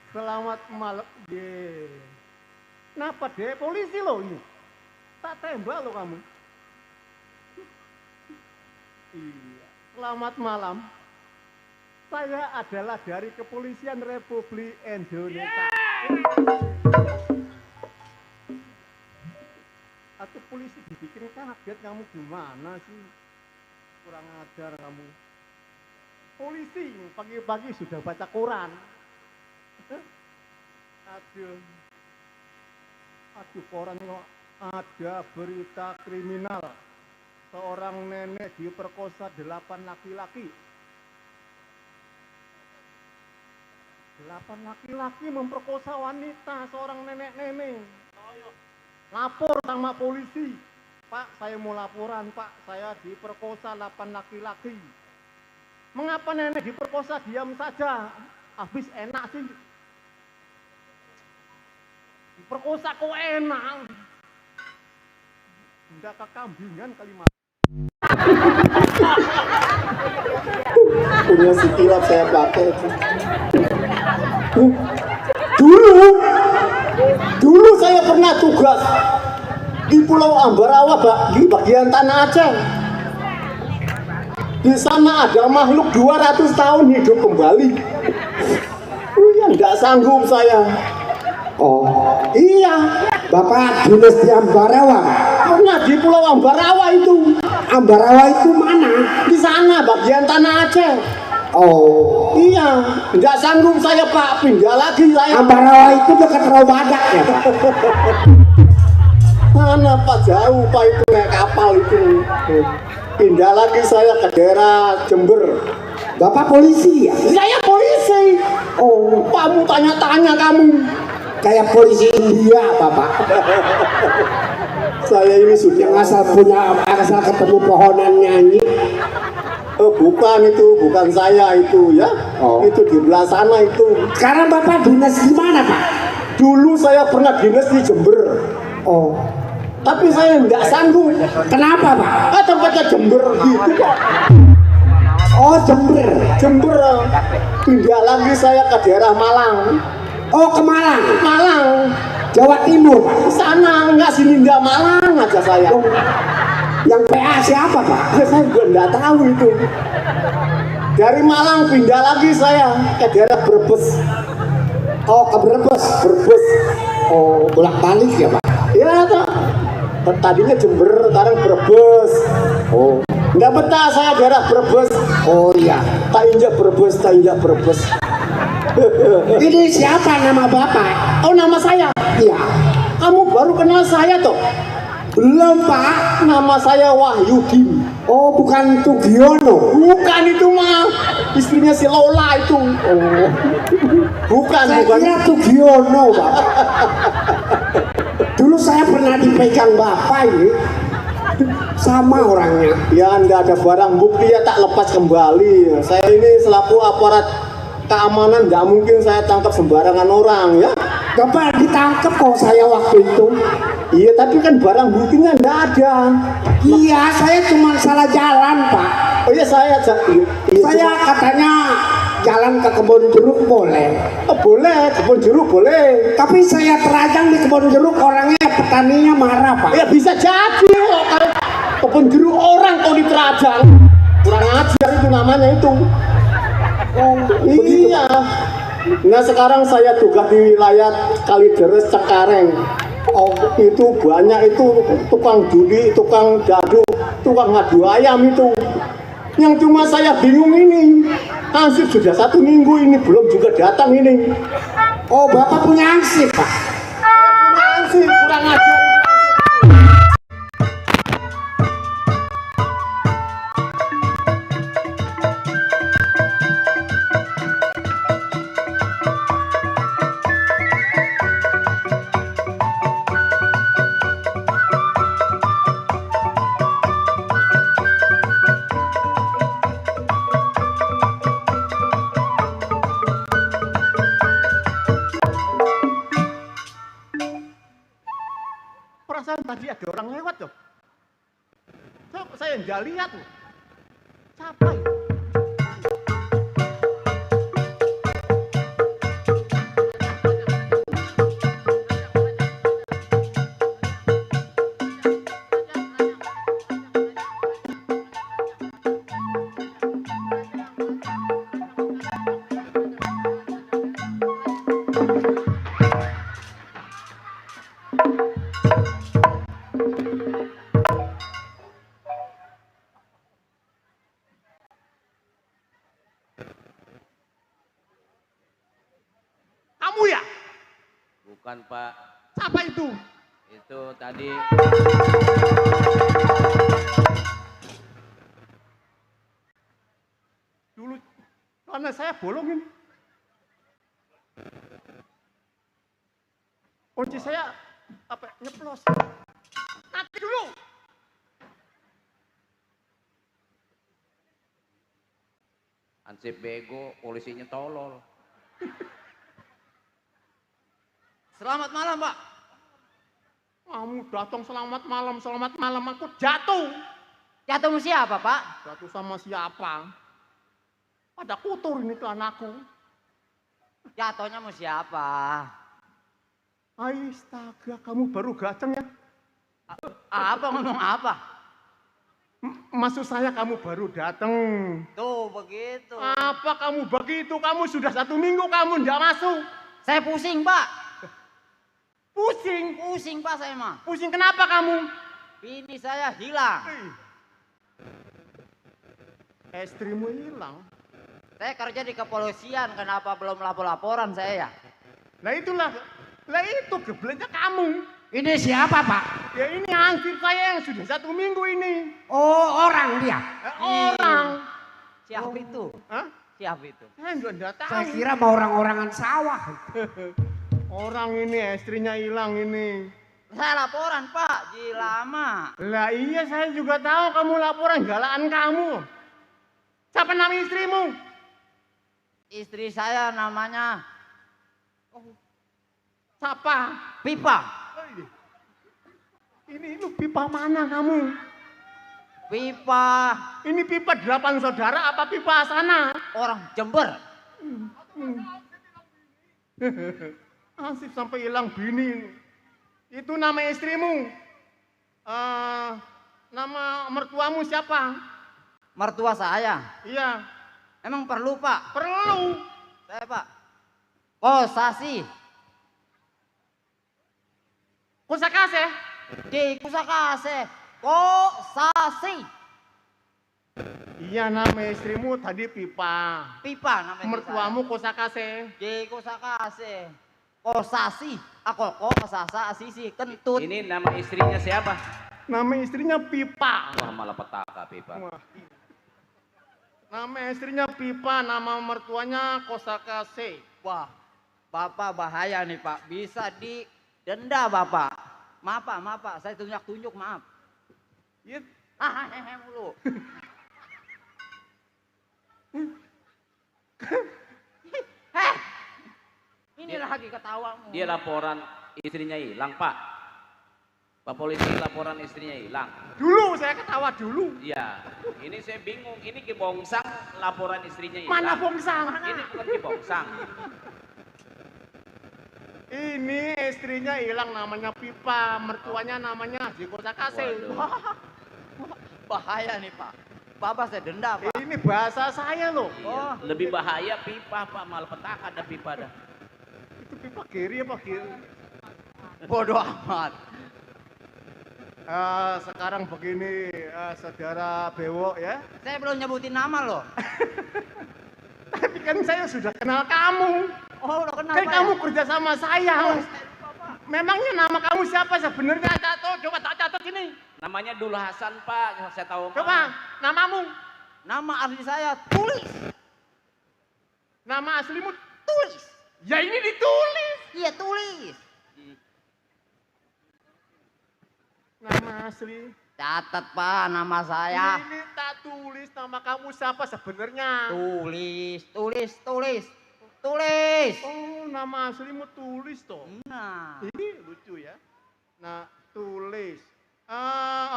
Selamat malam. Kenapa deh polisi lo ini? Tak tembak lo kamu. Iya. Selamat malam. Saya adalah dari Kepolisian Republik Indonesia. Atau polisi dibikin kaget, kamu gimana sih? Kurang ajar kamu. Polisi pagi-pagi sudah baca koran. Aduh koran kok ada berita kriminal. Seorang nenek diperkosa 8 laki-laki. 8 laki-laki memperkosa wanita, seorang nenek-nenek. Lapor sama polisi. Pak, saya mau laporan, Pak. Saya diperkosa 8 laki-laki. Mengapa nenek diperkosa? Diam saja. Habis enak sih. Diperkosa kok enak. Tidak kekambingan kalimat. Punya sikilap saya pakai itu. Dulu saya pernah tugas di Pulau Ambarawa, di bagian Tanah Aceh. Di sana ada makhluk 200 tahun hidup kembali. Enggak sanggup saya. Oh Iya, Bapak dinas di Ambarawa. pernah di Pulau Ambarawa itu. Ambarawa itu mana? Di sana bagian Tanah Aceh. Oh, Iya, enggak sanggup saya Pak, pindah lagi saya. Ambarawa itu dekat Rawabadak ya Pak? Mana Pak, jauh Pak, itu naik kapal itu. Pindah lagi saya ke daerah Jember. Bapak polisi ya? Saya polisi. Oh, Kamu tanya-tanya kamu. kayak polisi India Bapak. Saya ini sudah Yang asal ketemu pohonan nyanyi. bukan itu, bukan saya itu ya. Oh. Itu di belah sana itu. Sekarang Bapak dinas di mana Pak? Dulu saya pernah dinas di Jember. Oh, Tapi saya enggak sanggup. kenapa Pak? Tempatnya Jember gitu Pak. Oh, Jember. Jember. Pindah lagi saya ke daerah Malang. Oh, ke Malang, Malang. Jawa Timur Pak. Di sana enggak, sini enggak, Malang aja saya. Oh, yang PA siapa Pak? Ya, saya juga enggak tahu itu. Dari Malang pindah lagi saya ke daerah Brebes. Oh, ke Brebes. Brebes. Oh, bolak-balik ya Pak? Ya toh. Tadinya Jember, sekarang Brebes. Oh, Enggak betah saya daerah Brebes. oh iya. Tak injak Brebes, tak injak Brebes. Ini siapa nama Bapak? Oh, nama saya. Iya. Kamu baru kenal saya toh? Belum Pak. Nama saya Wahyudin. Oh, bukan Tugiono. Bukan itu mah. Istrinya si Lola itu. Oh, Bukan, saya bukan. kira Tugiono Pak. Dulu saya pernah dipegang Bapak ini. Sama orangnya. Ya, enggak ada barang bukti ya, tak lepas kembali. Saya ini selaku aparat keamanan, nggak mungkin saya tangkap sembarangan orang ya. Bapak ditangkap kok saya waktu itu. Iya, tapi kan barang buktinya enggak ada. Iya, saya cuma salah jalan Pak. Oh iya, iya, Saya katanya jalan ke kebun jeruk boleh. boleh, kebun jeruk boleh. Tapi saya terajang di kebun jeruk, orangnya petaninya marah Pak. Ya bisa jadi kalau kebun jeruk orang kau diterajang. Kurang ajar itu namanya itu. Oh, Iya. Nah, sekarang saya tugas di wilayah Kalideres Cengkareng. Oh, itu banyak itu tukang judi, tukang dadu, tukang ngadu ayam itu. Yang cuma saya bingung ini, hansip sudah 1 minggu ini belum juga datang ini. Oh, Bapak punya ansip Pak. Hansip kurang ajar. Perasaan tadi ada orang lewat loh. Saya nggak lihat loh. Siapa itu? Bukan Pak, Siapa itu? itu tadi Dulu karena saya bolong ini. Kunci saya apa nyeplos. Nanti dulu. ansip bego, polisinya tolol. Selamat malam, Pak. Kamu datang selamat malam, aku jatuh. Jatuh sama siapa, Pak? Jatuh sama siapa? Pada kotor ini tuh anakku. Jatuhnya sama siapa? Astaga, kamu baru gaceng ya? Apa ngomong apa? Maksud saya kamu baru datang. Tuh, begitu. Apa kamu begitu? Kamu sudah 1 minggu kamu nggak masuk. Saya pusing, Pak. Pusing. Pusing, Pak, saya mah. Pusing kenapa kamu? Bini saya hilang. Istrimu hilang. Saya kerja di kepolisian, kenapa belum lapor-laporan saya ya? Lah itulah. Lah itu gebletnya kamu. Ini siapa, Pak? Ya ini hansip saya yang sudah 1 minggu ini. Oh, orang dia. Orang. Siapa itu? Hah? Siapa itu? Saya nggak tahu. Saya kira mau orang-orangan sawah. Orang ini istrinya hilang ini. Saya laporan, Pak. Lama. Lah iya saya juga tahu kamu laporan galaan kamu. Siapa nama istrimu? Istri saya namanya Siapa? Pipa. Ini lu pipa mana kamu? Pipa Ini pipa 8 saudara apa pipa sana? orang Jember. Asif sampai hilang bini. Itu nama istrimu. Nama mertuamu siapa? Mertua saya. Iya, Emang perlu, Pak? perlu. Saya, Pak. Kosasi. Kusakase. Di Kusakase. Kosasi. Iya, nama istrimu tadi pipa. Pipa namanya. Mertuamu Kusakase. Di Kusakase. Kosasi. Aku kosasa sisi kentut. Ini nama istrinya siapa? Nama istrinya pipa. Wah malah petaka pipa. Wah. Nama istrinya pipa, nama mertuanya Kosakase. Wah, Bapak bahaya nih, Pak. Bisa didenda, Bapak. Maaf, Pak. Maaf, Pak. Saya tunjuk-tunjuk, maaf. Iya. Hehehe mulu. Heh. Ini lagi ketawamu. Dia laporan istrinya hilang Pak. Pak polisi laporan istrinya hilang. Dulu saya ketawa dulu. Iya. Ini saya bingung. Ini Ki Bongsang laporan istrinya hilang. Mana bongsang? Ini bukan Ki Bongsang. Ini istrinya hilang namanya Pipa, mertuanya namanya Haji Kosakase. Waduh. Bahaya nih, Pak. Bapak saya denda, Pak. Ini bahasa saya loh. Oh, Lebih bahaya pipa Pak, malah petaka ada pipa dah. Itu Pipa kiri apa kiri? bodoh amat. Sekarang begini, saudara Bewok ya. Saya belum nyebutin nama loh. Tapi kan saya sudah kenal kamu. Oh, udah kenal, Kan Pak, kamu ya? kerja sama saya. Memangnya nama kamu siapa sebenarnya? Coba tak catat ini. Namanya Dul Hasan Pak, saya tahu. Pak. Coba, namamu. Nama asli saya tulis. Nama aslimu. Tulis. Ya ini ditulis. Iya, tulis. Nama asli. Catat, Pak, nama saya. Ini tak tulis nama kamu siapa sebenarnya. Tulis, tulis, tulis. Tulis. Oh, nama aslimu tulis toh. Nah, Ini lucu ya. Nah, tulis.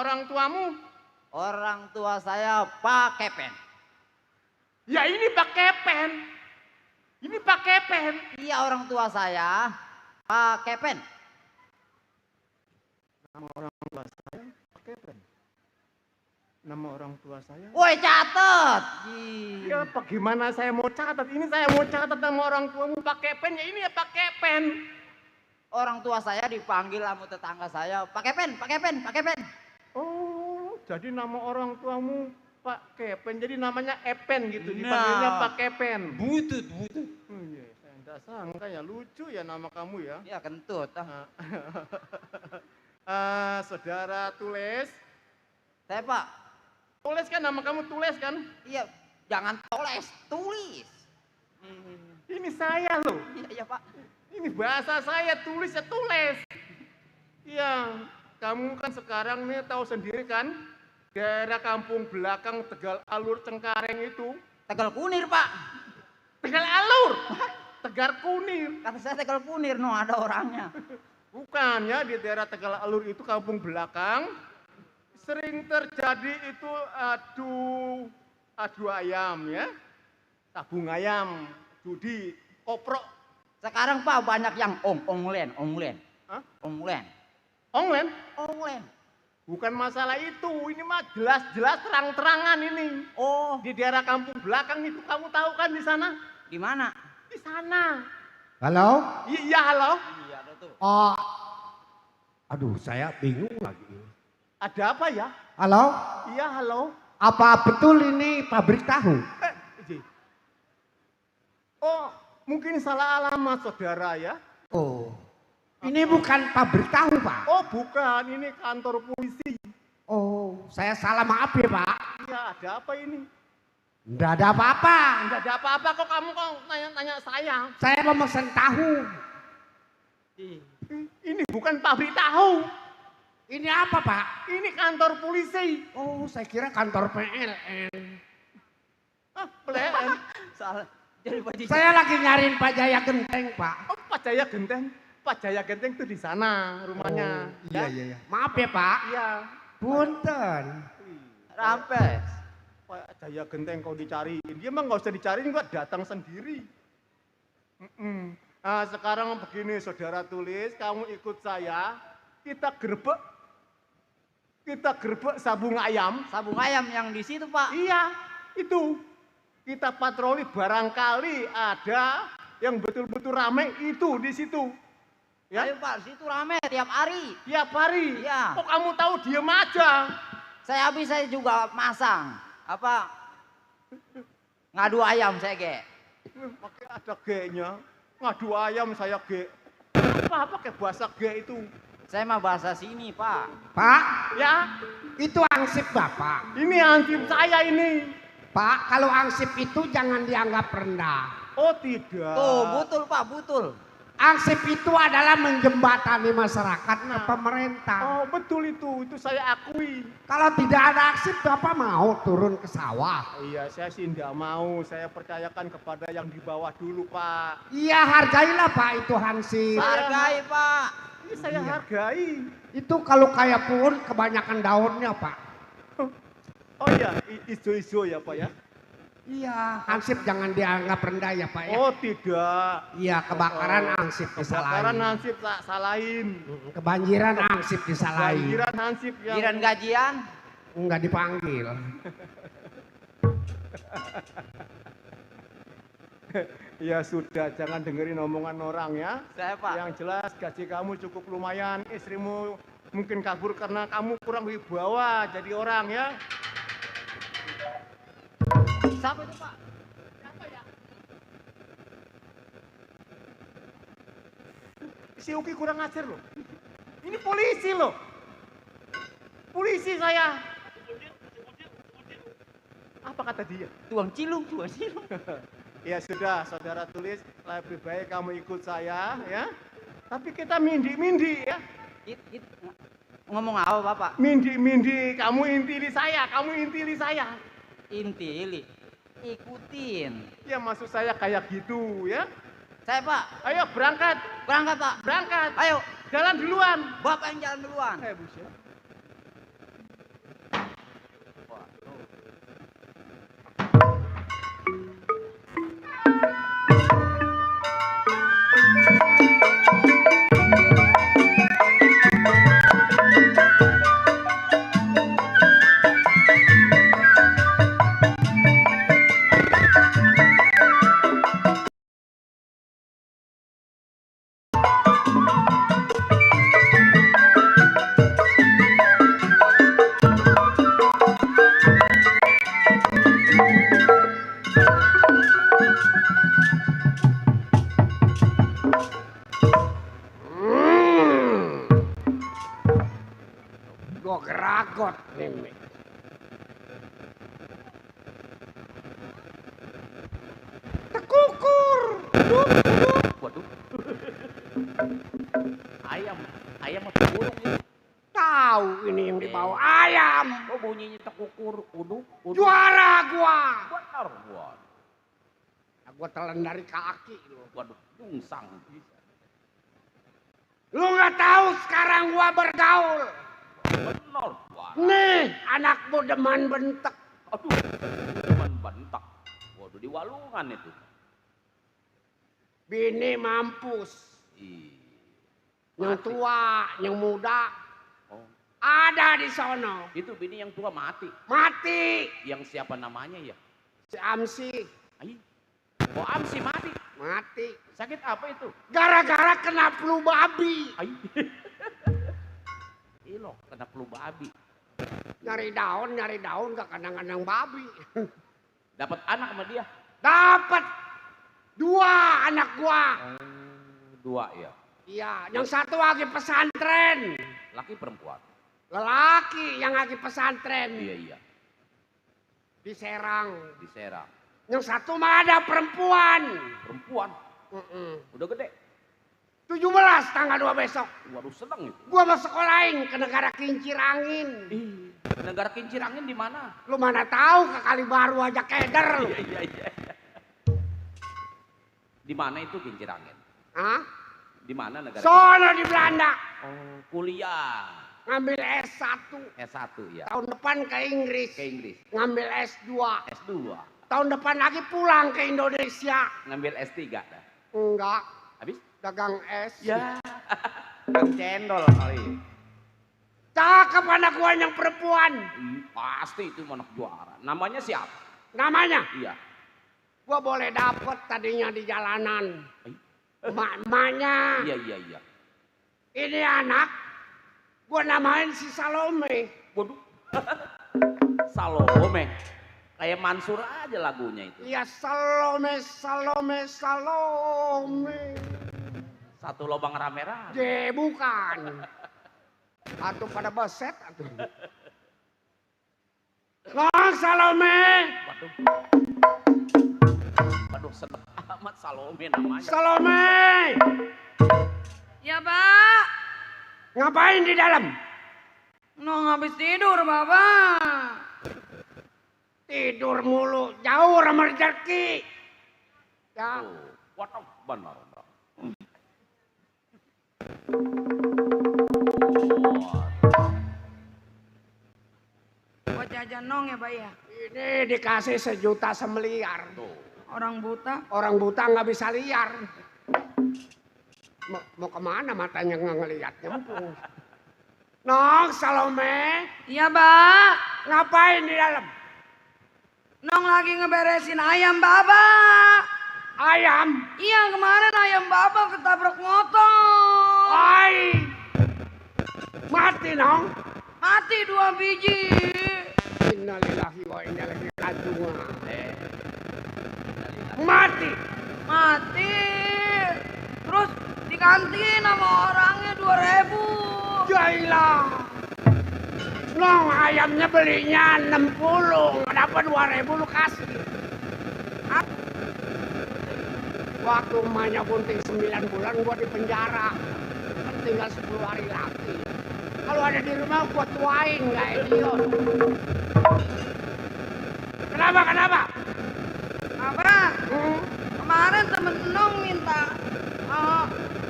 Orang tuamu? orang tua saya pakai pen. Ya ini pakai pen. Ini pakai pen. Iya, orang tua saya pakai pen. Nama orang tua saya pakai pen. Nama orang tua saya. Woi, catat. Ya bagaimana saya mau catat? Ini saya mau catat nama orang tuamu pakai pen. Ya ini ya pakai pen. Orang tua saya dipanggil sama tetangga saya, pakai pen, pakai pen, pakai pen. Oh, jadi nama orang tuamu pakai pen. Jadi namanya Epen gitu. Nah. Dipanggilnya pakai pen. Butut, butut. Oh, iya, saya Tidak sangka ya, lucu ya nama kamu ya. Ya kentut. Ah. Saudara tulis. Saya Pak. Tulis kan nama kamu tulis kan? Iya, jangan toles, tulis. Ini saya loh. Iya, iya Pak. Ini bahasa saya, tulis ya tulis. Iya, kamu kan sekarang nih tahu sendiri kan, daerah kampung belakang Tegal Alur Cengkareng itu. Tegal Kunir Pak. Tegal Alur, Tegar Kunir. Kata saya Tegal Kunir, no ada orangnya. Bukan ya, di daerah Tegal Alur itu kampung belakang. Sering terjadi itu adu ayam ya. Tabung ayam, judi, koprok. Sekarang Pak banyak yang onglen. Hah? Onglen. Online? Bukan masalah itu, ini mah jelas-jelas terang-terangan ini. Oh, Di daerah kampung belakang itu kamu tahu kan di sana? di mana? Di sana. Halo? Iya, halo. Iya, ada tuh. Oh, aduh saya bingung lagi. Ada apa ya? Halo? Iya, halo. Apa betul ini pabrik tahu? Ji. Oh, mungkin salah alamat saudara ya. Oh, ini bukan pabrik tahu Pak. Oh, bukan, ini kantor polisi. Oh, saya salah maaf ya Pak. Iya, ada apa ini? Nggak ada apa-apa. Enggak ada apa-apa kok kamu tanya-tanya saya. Saya mau mesen tahu. Ini bukan pabrik tahu. Ini apa Pak? Ini kantor polisi. Oh, saya kira kantor PLN. PLN. Salah. Jadi Pak Jiji. Saya lagi nyariin Pak Jaya Genteng Pak. Oh, Pak Jaya Genteng. Pak Jaya Genteng itu di sana rumahnya. Iya. Maaf ya Pak. Iya. Punten. Rampes. Pak Jaya Genteng kau dicariin. Dia mah nggak usah dicariin, gua datang sendiri. Nah, sekarang begini saudara tulis, kamu ikut saya, kita gerbek sabung ayam. Sabung ayam yang di situ Pak. Iya, itu. Kita patroli barangkali ada yang betul-betul ramai itu di situ. Ya, Ayo Pak, di situ rame tiap hari. tiap hari. Iya. Kok kamu tahu diem aja? Saya juga masang. Apa? Ngadu ayam saya ge. Pakai ada G-nya. Ngadu ayam saya G. Apa pakai bahasa G itu? Saya mah bahasa sini Pak. Pak, Ya, itu angsip Bapak. ini ansip saya ini. Pak, kalau angsip itu jangan dianggap rendah. Oh tidak. Tuh, betul Pak, betul. Angsip itu adalah menjembatani masyarakat ke Nah. pemerintah. Oh betul itu saya akui. Kalau tidak ada angsip, Bapak mau turun ke sawah? Iya, saya sih tidak mau. Saya percayakan kepada yang di bawah dulu, Pak. Iya, hargailah Pak itu hansip. Hargai Pak. Ini saya hargai. Itu kalau kayak pohon kebanyakan daunnya Pak. Oh iya, isu-isu ya, Pak ya. Iya, hansip jangan dianggap rendah ya Pak ya. Oh tidak. Iya, kebakaran hansip Kebakaran disalahin. hansip tak salahin. Kebanjiran hansip disalahin. Banjiran hansip yang Giran gajian. Enggak dipanggil. Ya sudah, jangan dengerin omongan orang ya. Saya Pak. Yang jelas gaji kamu cukup lumayan, istrimu mungkin kabur karena kamu kurang wibawa jadi orang ya. Siapa itu Pak? Si Uki kurang ajar loh. Ini polisi loh. Polisi saya. Apa kata dia? Tuang cilung, tuang cilung. Ya sudah, saudara tulis, lebih baik kamu ikut saya ya. Tapi kita mindi-mindi ya. Ngomong apa Bapak? Mindi-mindi, kamu intili saya, kamu intili saya. Intili. Ikutin. Ya maksud saya kayak gitu ya. Saya Pak. Ayo berangkat, Berangkat Pak. berangkat. Ayo. Jalan duluan. Bapak yang jalan duluan. Buset. Waduh. Ayam atau burung ini? Tahu ini yang dibawa ayam. Oh bunyinya tekukur. Waduh. Juara gua. Benar, waduh. Nah, gua telan dari kaki lu. Waduh, jungsang. Lu nggak tahu sekarang gua bergaul. Benar, waduh. Nih, anakmu demen bentek. Aduh, cuman bentak. Waduh, di Walungan itu. Bini mampus. Ih. Yang Mati. tua, yang muda, Oh, ada di sono. itu bini yang tua mati. Mati. Yang siapa namanya ya? Si Amsi Ai. Oh, Amsi mati. mati. Sakit apa itu? Gara-gara kena flu babi. Ai. Ilo, kena flu babi. Nyari daun gak kadang-kadang babi. Dapat anak sama dia. Dapat 2 anak gua. Dua ya. Iya, yang satu lagi pesantren. Laki perempuan. Lelaki yang lagi pesantren Iya. di Serang. Di Serang. Yang satu mah ada perempuan. Perempuan. Udah gede. 17 tanggal 2 besok. Waduh, seneng itu. Gua mau sekolahin ke negara kincir angin. Ih, negara kincir angin di mana? Lu mana tahu ke Kalibaru aja keder lu. Iya. Di mana itu kincir angin? Hah? Di mana negara? Sono di Belanda. Oh, kuliah. Ngambil S1. S1 ya. Tahun depan ke Inggris. Ke Inggris. Ngambil S2. S2. Tahun depan lagi pulang ke Indonesia. Ngambil S3 dah. Enggak, Habis? dagang es. Ya. Kang cendol kali. Cakep anak gua yang perempuan. Pasti itu anak juara. Namanya siapa? Namanya, Iya. gua boleh dapet tadinya di jalanan. Emak-emaknya. Iya. Ini anak, gua namain si Salome. Waduh. Salome. Kayak Mansur aja lagunya itu. Iya, Salome. Satu lubang rame-rame. Bukan. Atau pada beset atau. Nong Salome. Waduh, sedap amat Salome namanya. Salome. Ya, Pak. Ngapain di dalam? Nong habis tidur, Bapak. Tidur mulu, jauh sama rezeki. Ya, Oh, waduh, benar. Buat jajan Nong ya, Pak ya. ini dikasih 1 juta semeliar. Tuh. Orang buta. Orang buta nggak bisa liar. Mau kemana matanya nggak ngeliat nyempung. Nong Salome, Iya, Pak. ngapain di dalam? Nong lagi ngeberesin ayam Bapak. Ayam. Iya, kemarin ayam Bapak ketabrak motor. Ay, mati Nong. Mati 2 biji. Innalillahi wa inna ilaihi raji'un. Mati. Mati. Terus digantiin sama orangnya 2.000. Jailah. Nong ayamnya belinya 60, kenapa 2.000 lu kasih? Waktu emaknya bunting 9 bulan gua di penjara. Kan tinggal 10 hari lagi. Kalau ada di rumah gua tuain, nggak idiot. Kenapa? Bapak, kemarin temen Nong minta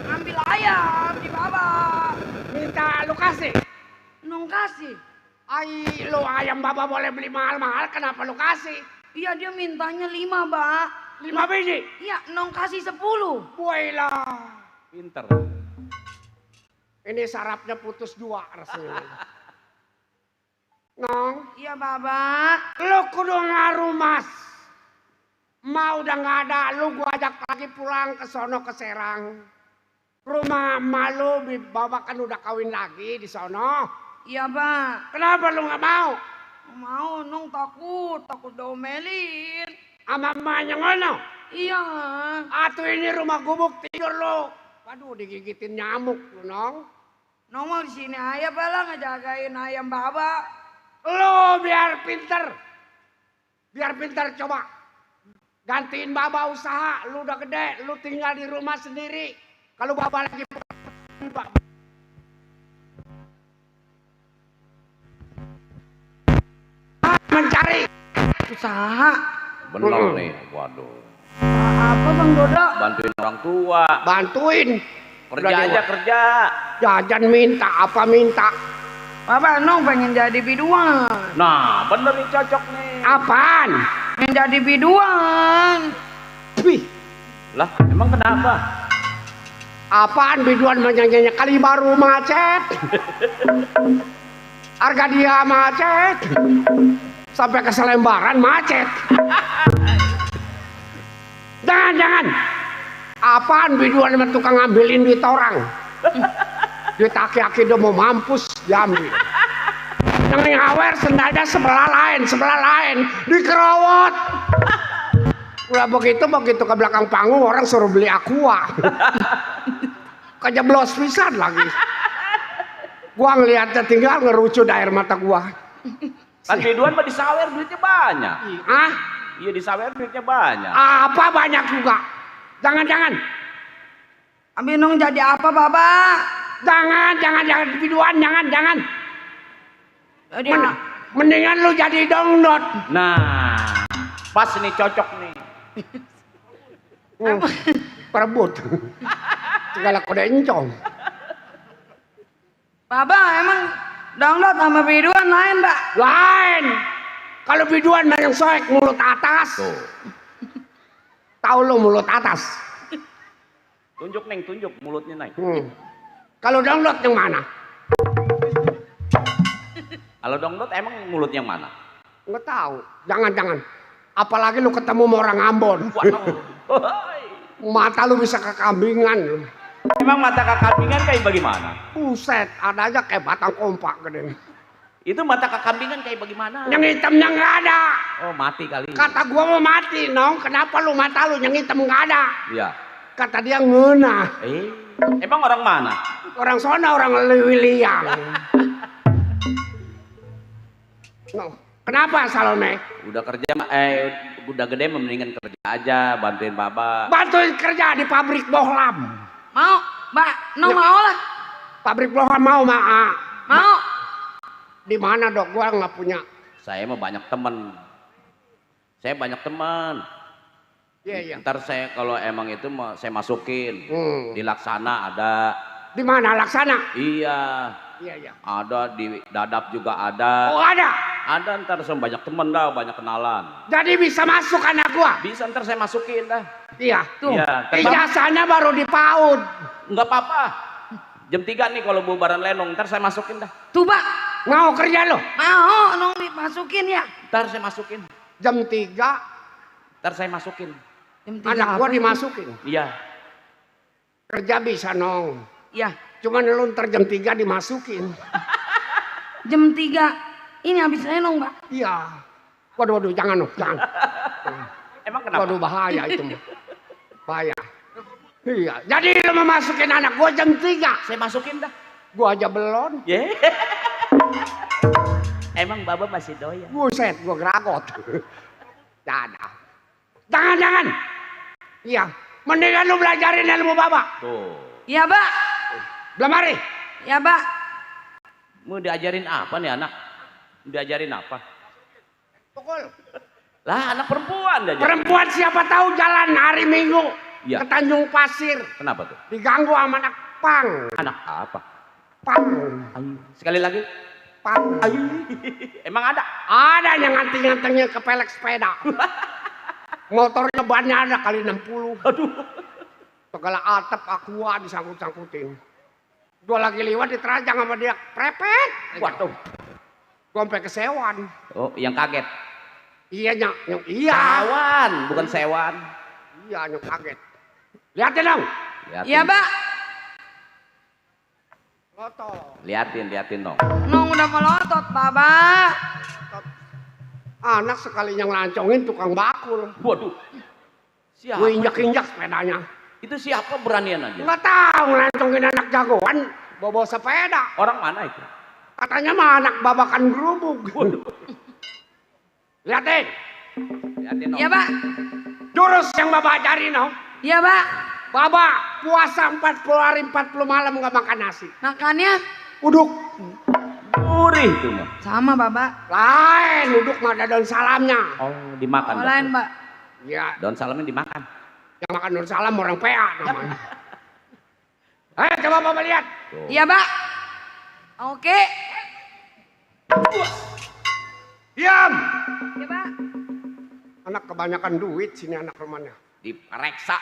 ambil ayam di Bapak. Minta lu kasih. Nong kasih. Ay, lu ayam bapak boleh beli mahal-mahal, kenapa lu kasih? Iya, dia mintanya 5, Pak. 5 biji. Iya, Nong kasih 10. Wailah. Pinter. Ini sarapnya putus 2 rasanya. Nong, Iya, Bapak. lu kudu ngaruh mas. Ma udah nggak ada, lu gua ajak lagi pulang ke sono ke Serang. Rumah emak lu, bapak kan udah kawin lagi di sono. Iya, Pak. Kenapa lu nggak mau? Mau, Nong takut domelin. Sama emaknya ngono. Iya. Atuh ini rumah gubuk tidur lu. Waduh, digigitin nyamuk lu, Nong. Nong mau di sini aja, Pak lah ngejagain ayam Bapak. Lu biar pinter. Biar pinter coba. Gantiin Baba usaha, lu udah gede, lu tinggal di rumah sendiri. Kalau Baba lagi mencari Usaha. Bener nih, waduh. Apa Bang Dodo? Bantuin orang tua. bantuin. Kerja Udah aja dewa. kerja. Jajan minta, apa minta. Bapak Nong pengen jadi biduan. Nah, bener nih cocok nih. Apaan? Pengen jadi biduan. Wih, Lah, emang kenapa? apaan biduan menyanyinya kali baru macet. Harga dia macet. Sampai ke Selembaran macet. Jangan. Apaan biduan sama tukang ngambilin duit orang. Duit aki-aki udah mau mampus, diambil. Yang ngawer sendalnya sebelah lain. Dikerowot. Udah begitu ke belakang panggung orang suruh beli aqua. Kejeblos pisan lagi. Gua ngeliatnya tinggal ngerucut air mata gua. Kan biduan mah disawer duitnya banyak. Ah, Iya disawer duitnya banyak. apa banyak juga. Jangan. Abi Nong jadi apa Bapak? Jangan biduan, jangan. Jadi Mendingan lu jadi dongdot. Nah, pas nih cocok nih. Perebut. Segala kode encong. Bapak emang download sama biduan lain Pak? Lain. Kalau biduan mah yang soek mulut atas. Tuh. Tahu lu mulut atas. Tunjuk Neng, tunjuk mulutnya Neng. Kalau dongdot yang mana? Kalau dongdot emang mulut yang mana? Nggak tahu. Jangan. Apalagi lu ketemu sama orang Ambon. Waduh. Mata lu bisa kekambingan. Emang mata kekambingan kayak bagaimana? Buset, ada aja kayak batang kompak gede. Itu mata kekambingan kayak bagaimana? Yang hitamnya nggak ada. Oh mati kali. Kata gua mau mati, Nong. Kenapa lu mata lu yang hitam nggak ada? Iya. Kata dia ngena. Emang orang mana? Orang sona, orang Lewiliang. No. Kenapa Salome? Udah kerja, udah gede mendingan kerja aja, bantuin Baba. Bantuin kerja di pabrik bohlam. Mau? Mbak Nong mau lah. Pabrik bohlam mau, Mak. Mau? Di mana dok? Gua nggak punya. Saya mah banyak temen. Iya. Ntar saya kalau emang itu saya masukin. Di Laksana ada. Di mana Laksana? Iya. Iya. Ada di Dadap juga ada. Oh ada. Ada ntar saya banyak temen dah, banyak kenalan. Jadi bisa masuk anak gua? Bisa ntar saya masukin dah. Iya. Tuh. Iya, Ijazahnya baru di PAUD. Nggak apa-apa. Jam 3 nih kalau bubaran lenong, ntar saya masukin dah. Tuh Pak. Mau kerja lo? Mau Nong dimasukin ya? Ntar saya masukin. Jam 3 Ntar saya masukin. anak gua dimasukin. Iya. Kerja bisa Nong. Iya. Cuman lu ntar jam 3 dimasukin. Jam 3. Ini habis lenong Pak. Iya. Waduh, jangan. Emang kenapa? Waduh, bahaya itu. Bahaya. Iya. Jadi lu mau masukin anak gua jam 3. Saya masukin dah. Gua aja belum. Yeah. Emang Baba masih doyan? Buset, gua geragot. Jangan. Iya. Mendingan lu belajarin ilmu Baba. Tuh. Iya Pak. Belum hari. Ya Pak. Mau diajarin apa nih anak? Diajarin apa? Pukul. Lah anak perempuan diajarin. Perempuan siapa tahu jalan hari Minggu Iya. ke Tanjung Pasir. Kenapa tuh? Diganggu sama anak pang. Anak apa? Pang. Ayo. Sekali lagi. Pang. Ayo. Emang ada? Ada yang nganting-ngantingnya ke pelek sepeda. Motornya bannya ada kali 60. Aduh. Segala atap aqua disangkut-sangkutin. Gua lagi lewat diterajang sama dia. Prepet. Waduh. Gua sampai kesewan. Oh, yang kaget. Iya, iya. Sawan, bukan sewan. Iya, yang kaget. Lihatin dong. Liatin. Iya Pak. Foto. Liatin dong. Nong udah melotot Bapak. Anak sekali yang lancongin tukang bakul. Waduh. Siapa? Gue injak-injak sepedanya. Itu siapa beranian aja? Nggak tahu ngelancongin anak jagoan bawa sepeda. Orang mana itu? Katanya mah anak babakan gerubuk. Waduh. Lihatin. Liatin dong. Iya Pak. Jurus yang Bapak ajarin, no? Iya, Pak. Bapak puasa 40 hari 40 malam nggak makan nasi. Makannya Uduk. Gurih itu mah. sama, Bapak. Lain, uduk mah ada daun salamnya. Oh, dimakan. Oh, lain, Pak. Ya, Daun salamnya dimakan. yang makan daun salam orang PA namanya. Coba Bapak lihat. Tuh. Iya, Pak. Oke. Diam. Iya, Pak. Anak kebanyakan duit sini anak rumahnya. Diperiksa.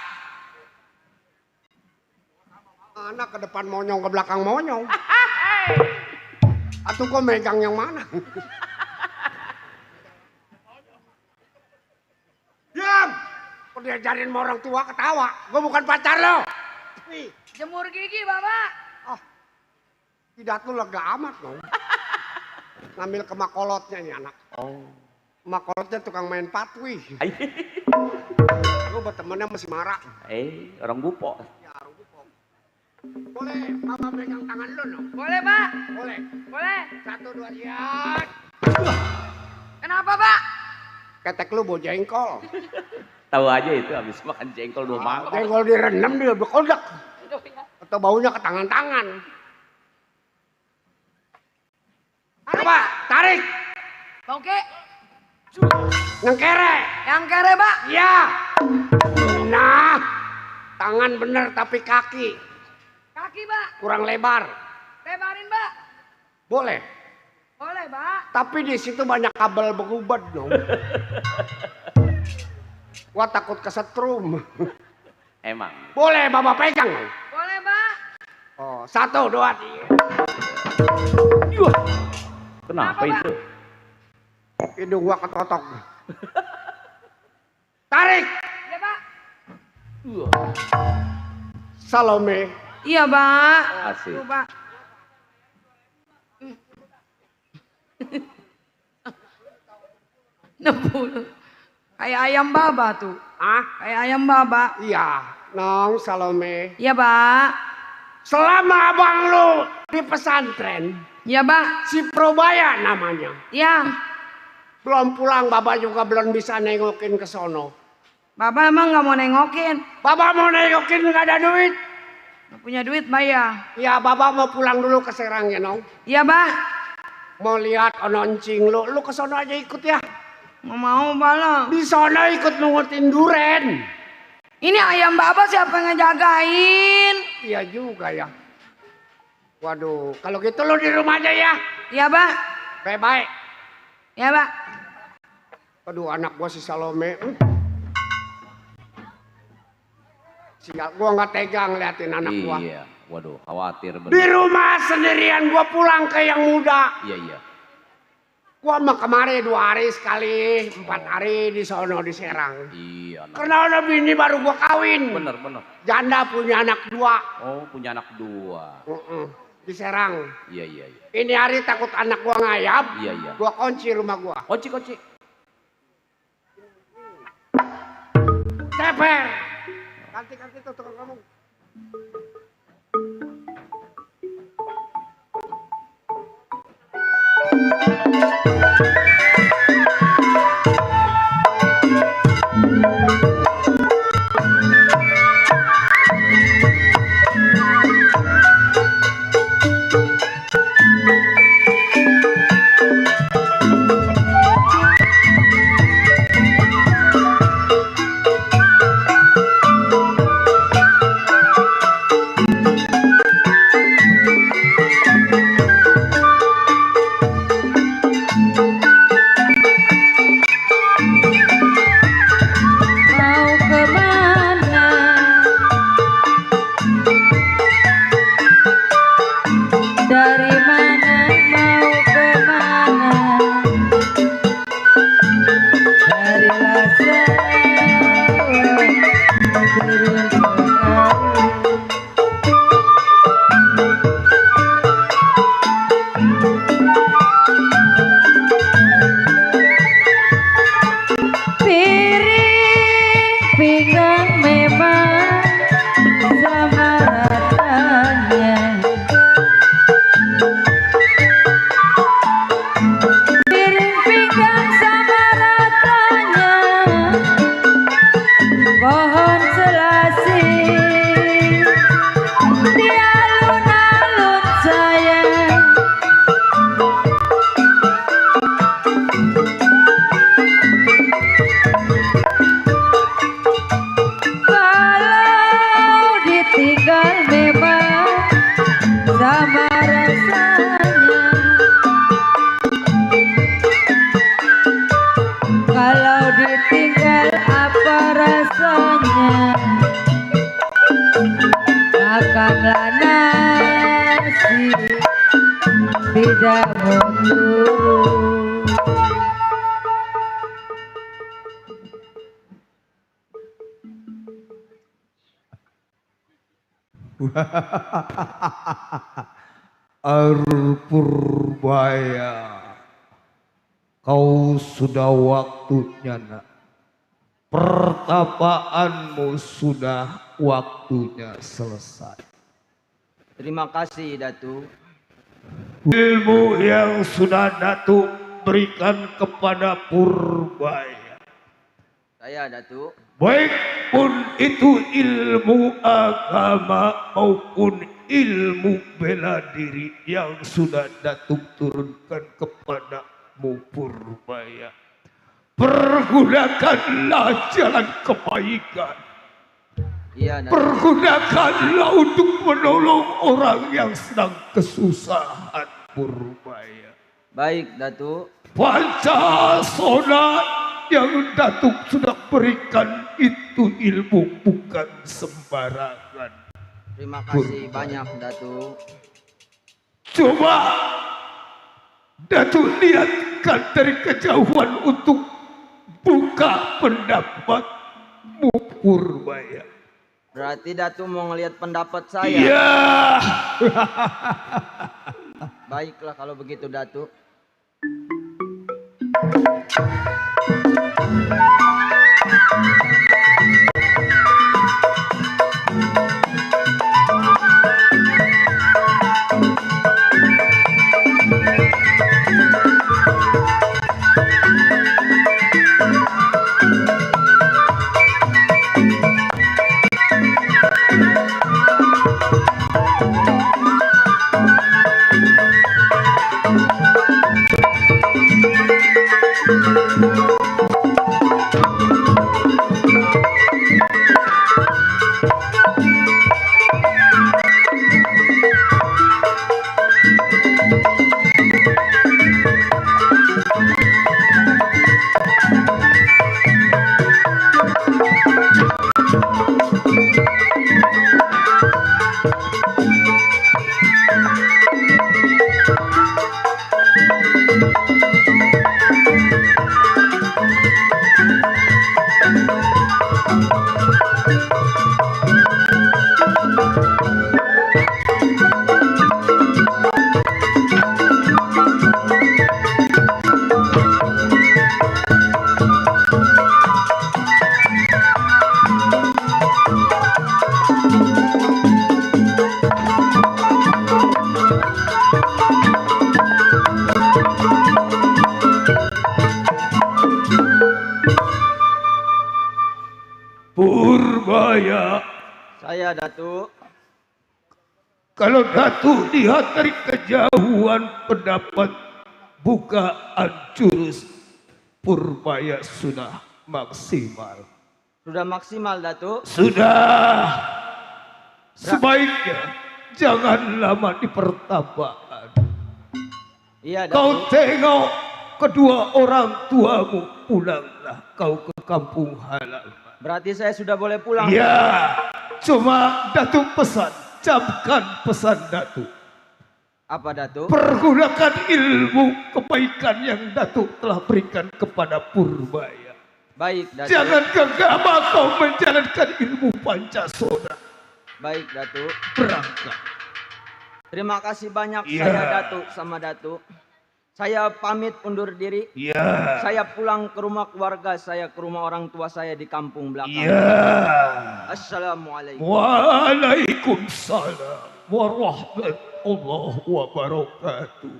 Anak ke depan monyong, ke belakang monyong. Atau kok megang yang mana? Diam! Kok diajarin sama orang tua ketawa? Gue bukan pacar lo. Nih, Jemur gigi, Bapak. pidat lu lega amat dong. Ngambil ke makolotnya nih anak. Oh. Makolotnya tukang main patwi. Lu bertemannya masih marah. Orang Gupo. Boleh Mama pegang tangan lu no? Boleh, Pak. Boleh. Boleh. 1, 2, lihat. Kenapa, Pak? Ketek lu bau jengkol. Tahu aja itu habis makan jengkol 2 malam. Jengkol direndam dia berkodak. Atau baunya ke tangan-tangan. Coba tarik. Oke. Ngekere. Yang kere, Pak. Iya. Nah. Tangan bener tapi kaki Kaki, Pak. kurang lebar. Lebarin, Pak. Boleh. Boleh, Pak. Tapi di situ banyak kabel bergubat dong. Gua takut kesetrum. Emang. Boleh Bapak pegang. Boleh, Pak. Oh, 1, 2, 3. Kenapa Kenapa, itu? Hidung gua ketotok. Tarik. Iya, Pak. Salome. Iya, Pak. Asik. Tuh, Pak. Nepul. Kayak ayam baba tuh. Ah, Kayak ayam baba. iya. Nong Salome. Iya, Pak. Selama abang lu di pesantren, Iya, Pak. si Probaya namanya. Iya. Belum pulang, Bapak juga belum bisa nengokin ke sono. Bapak emang nggak mau nengokin. Bapak mau nengokin nggak ada duit. Nggak punya duit, Pak ya. Ya, Bapak mau pulang dulu ke Serang ya, Nong. Iya, Pak. Mau lihat ononcing lu ke sono aja ikut ya. Nggak mau, Pak lo. Di sono ikut nungutin duren. Ini ayam baba siapa yang ngejagain? Iya juga ya. Waduh, kalau gitu lu di rumah aja ya. Iya, Pak. Baik-baik. Iya, Pak. Aduh, anak gua si Salome. Sial, gua nggak tega ngeliatin anak gua. Iya. Waduh, khawatir Di bener. rumah sendirian gua pulang ke yang muda. Iya. Gua mah kemarin 2 hari sekali, 4 hari di sono di Serang. Iya. Nah. Karena ada bini baru gua kawin. Bener. Janda punya anak 2. Oh, punya anak 2. Di Serang. Iya. Ini hari takut anak gua ngayap. Iya. Gua kunci rumah gua. Koci. Ceper. Ganti tuh tukang ngomong. tidak mundur. Purbaya, kau sudah waktunya nak. Pertapaanmu sudah waktunya selesai. Terima kasih Datu. Ilmu yang sudah Datuk berikan kepada Purbaya, Saya Datu. baik pun itu ilmu agama maupun ilmu bela diri yang sudah Datuk turunkan kepadamu Purbaya, pergunakanlah jalan kebaikan. Iya Datu. Pergunakanlah untuk menolong orang yang sedang kesusahan Purbaya. Baik Datu. Pancasona yang Datuk sudah berikan itu ilmu bukan sembarangan. Terima kasih banyak Datu. Coba Datuk lihatkan dari kejauhan untuk buka pendapatmu Purbaya. Berarti Datu mau ngelihat pendapat saya. Iya. Baiklah kalau begitu Datu. Purbaya, Saya Datu. kalau Datuk lihat dari kejauhan pendapat bukaan jurus Purbaya sudah maksimal. Sudah maksimal Datu. Sudah. Sebaiknya jangan lama di pertapaan. Iya Datu. Kau tengok kedua orang tuamu, pulanglah kau ke kampung halaman. Berarti saya sudah boleh pulang. Ya, cuma Datuk pesan, camkan pesan Datuk. Apa Datu? Pergunakan ilmu kebaikan yang Datuk telah berikan kepada Purbaya. Baik Datu. Jangan gegabah kau menjalankan ilmu Pancasona. Baik Datu. Berangkat. Terima kasih banyak Iya. saya Datu sama Datu. Saya pamit undur diri. Ya. Saya pulang ke rumah keluarga saya, ke rumah orang tua saya di kampung belakang. Ya. Assalamualaikum. Waalaikumsalam warahmatullahi wabarakatuh.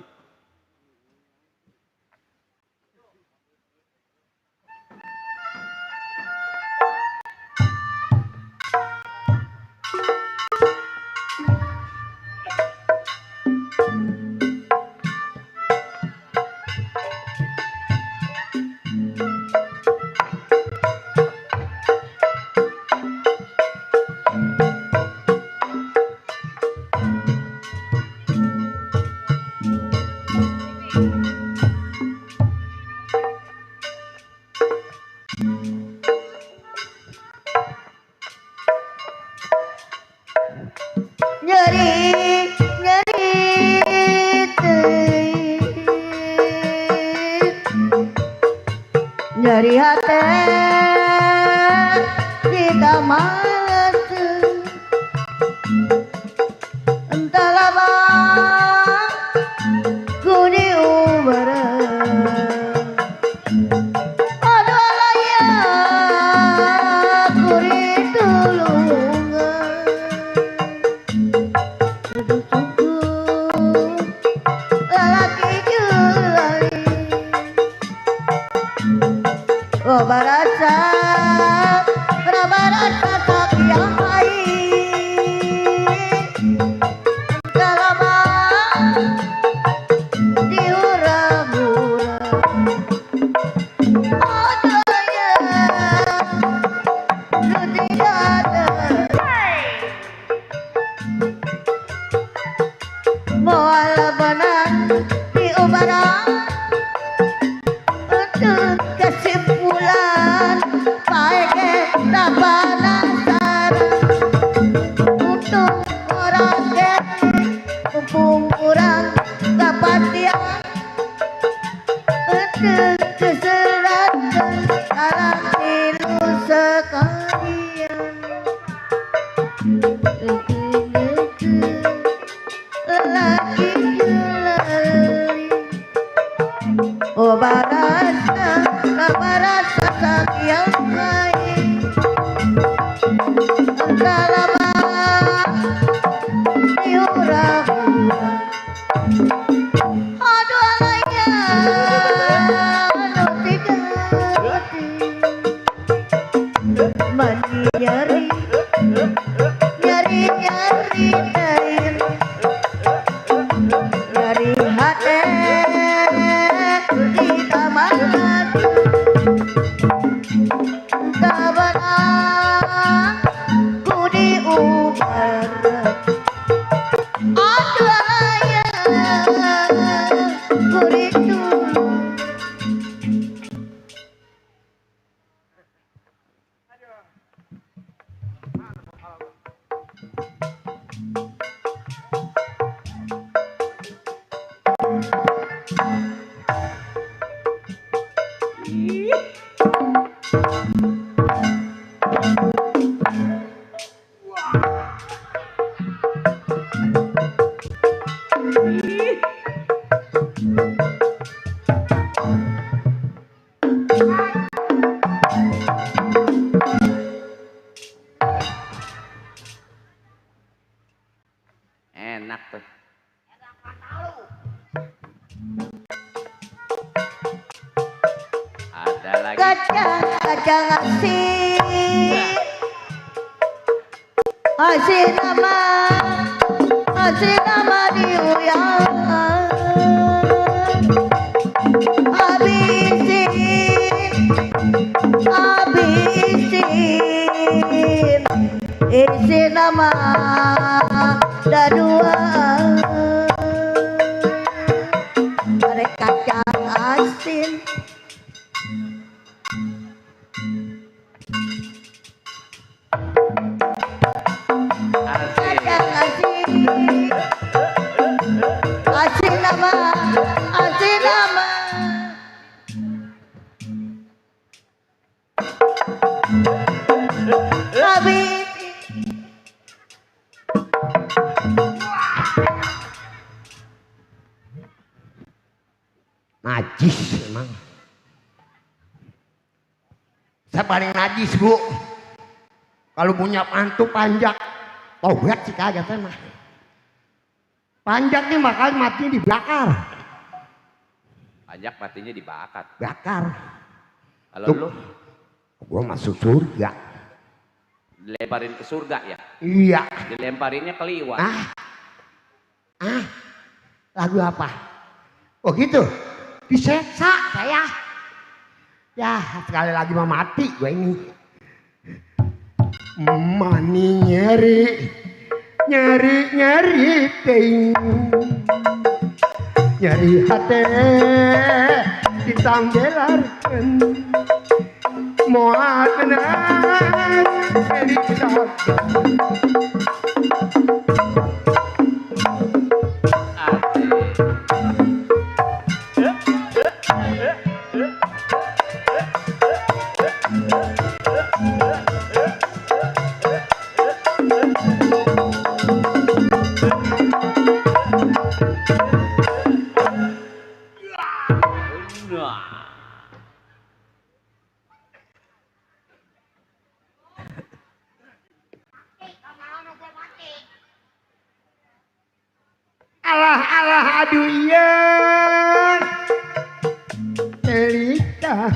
Nyeri, nyeri, teuing. kita mati entahlah bang ku diubaran aduh alaya ku ditulungan aduh cukup lelaki jelali oh barasa tak yang baik dalam diurang-urang adanya lu tidak ada mual benar diubaran untuk kesimpulan baik tak penasaran untuk orang mumpung kurang kepastian untuk keseratan anak tilu sekalian lelaki jelali oh barasa tak yang baik entahlah bang diurang-urang aduh alaya aduh tidak hati mani nyari dain nyari hati di kamar hati entah benar ku diubaran aduh alaya ku ditulung Enak tuh. Ada lagi. Kacang asin nama diuyang habisin isi nama dadua ada kacang asin asin nama habis Najis emang. Saya paling najis bu. Kalau punya mantu panjang, tobat sih kagak saya mah. Panjang nih makanya mati dibakar. Pajak matinya dibakar. Bakar. Kalau Tuh. lu Gua masuk surga. dilemparin ke surga ya? Iya. Dilemparinnya ke liwat. Lagu apa? Oh gitu. Diseksa saya. Ya sekali lagi mau mati gue ini. Mani nyari ting. Nyari hati ditanggelarkan. Muat benar jadi pesawat. aduh iya Elita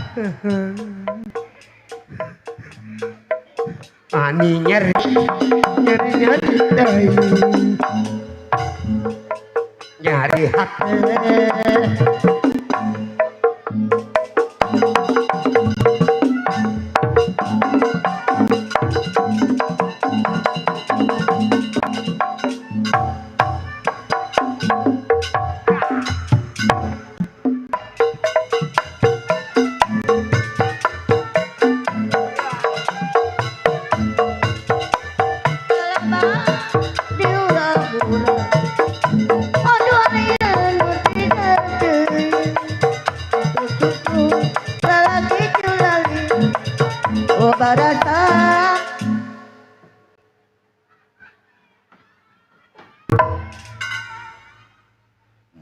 ani nyeri dai nyari hati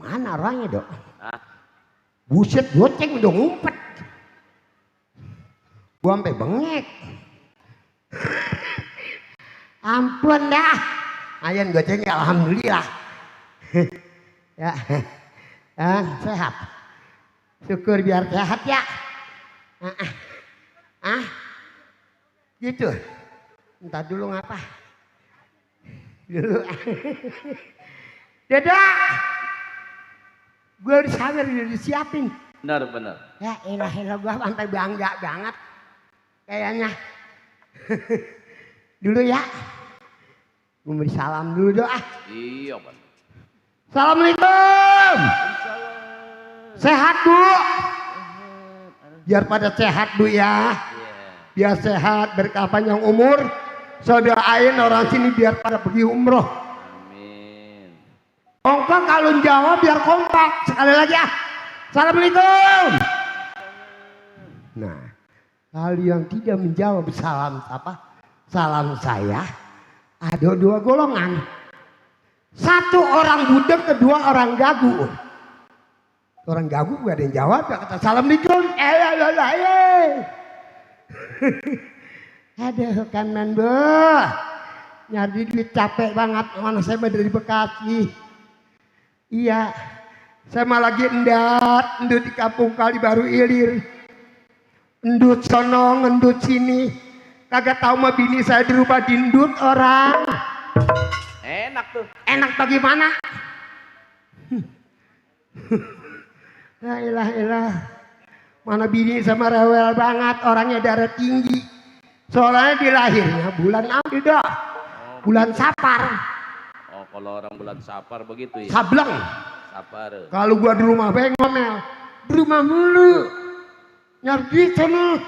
mana orangnya dok? Buset goceng udah ngumpet. Gua sampai bengek. Ampun dah. Ayan goceng alhamdulillah. Ya. Sehat. Syukur biar sehat ya. Gitu. Entar dulu ngapa? Dulu. Dadah. Gue udah sabar, udah disiapin. Benar. Ya elah gue sampai bangga banget. Kayaknya. Dulu ya. Gue beri salam dulu doa. Iya benar. Assalamualaikum. Sehat bu. Biar pada sehat bu ya. Biar sehat berkah panjang umur. So doain orang sini biar pada pergi umroh. Amin. Kompak kalau jawab biar kompak. Sekali lagi ya. Assalamualaikum. Nah, kalau yang tidak menjawab salam apa? Salam saya ada dua golongan. Satu orang budek, kedua orang gagu. Orang gagu gak ada yang jawab, ya kata assalamualaikum. Aduh kanan bu, nyari duit capek banget. Mana saya mah dari Bekasi. Iya, saya mah lagi endut di kampung Kali Baru Ilir. Endut sono, endut sini. Kagak tahu mah bini saya dirubah dindut orang. Enak tuh. Enak bagaimana? La ilah. Mana bini sama rewel banget, orangnya darah tinggi. Soalnya dilahirnya bulan apa dah? Bulan Sapar. Oh kalau orang bulan Sapar begitu ya. Sableng. Sapar. Kalau gua di rumah ngomel. Di rumah mulu. Nyari sana.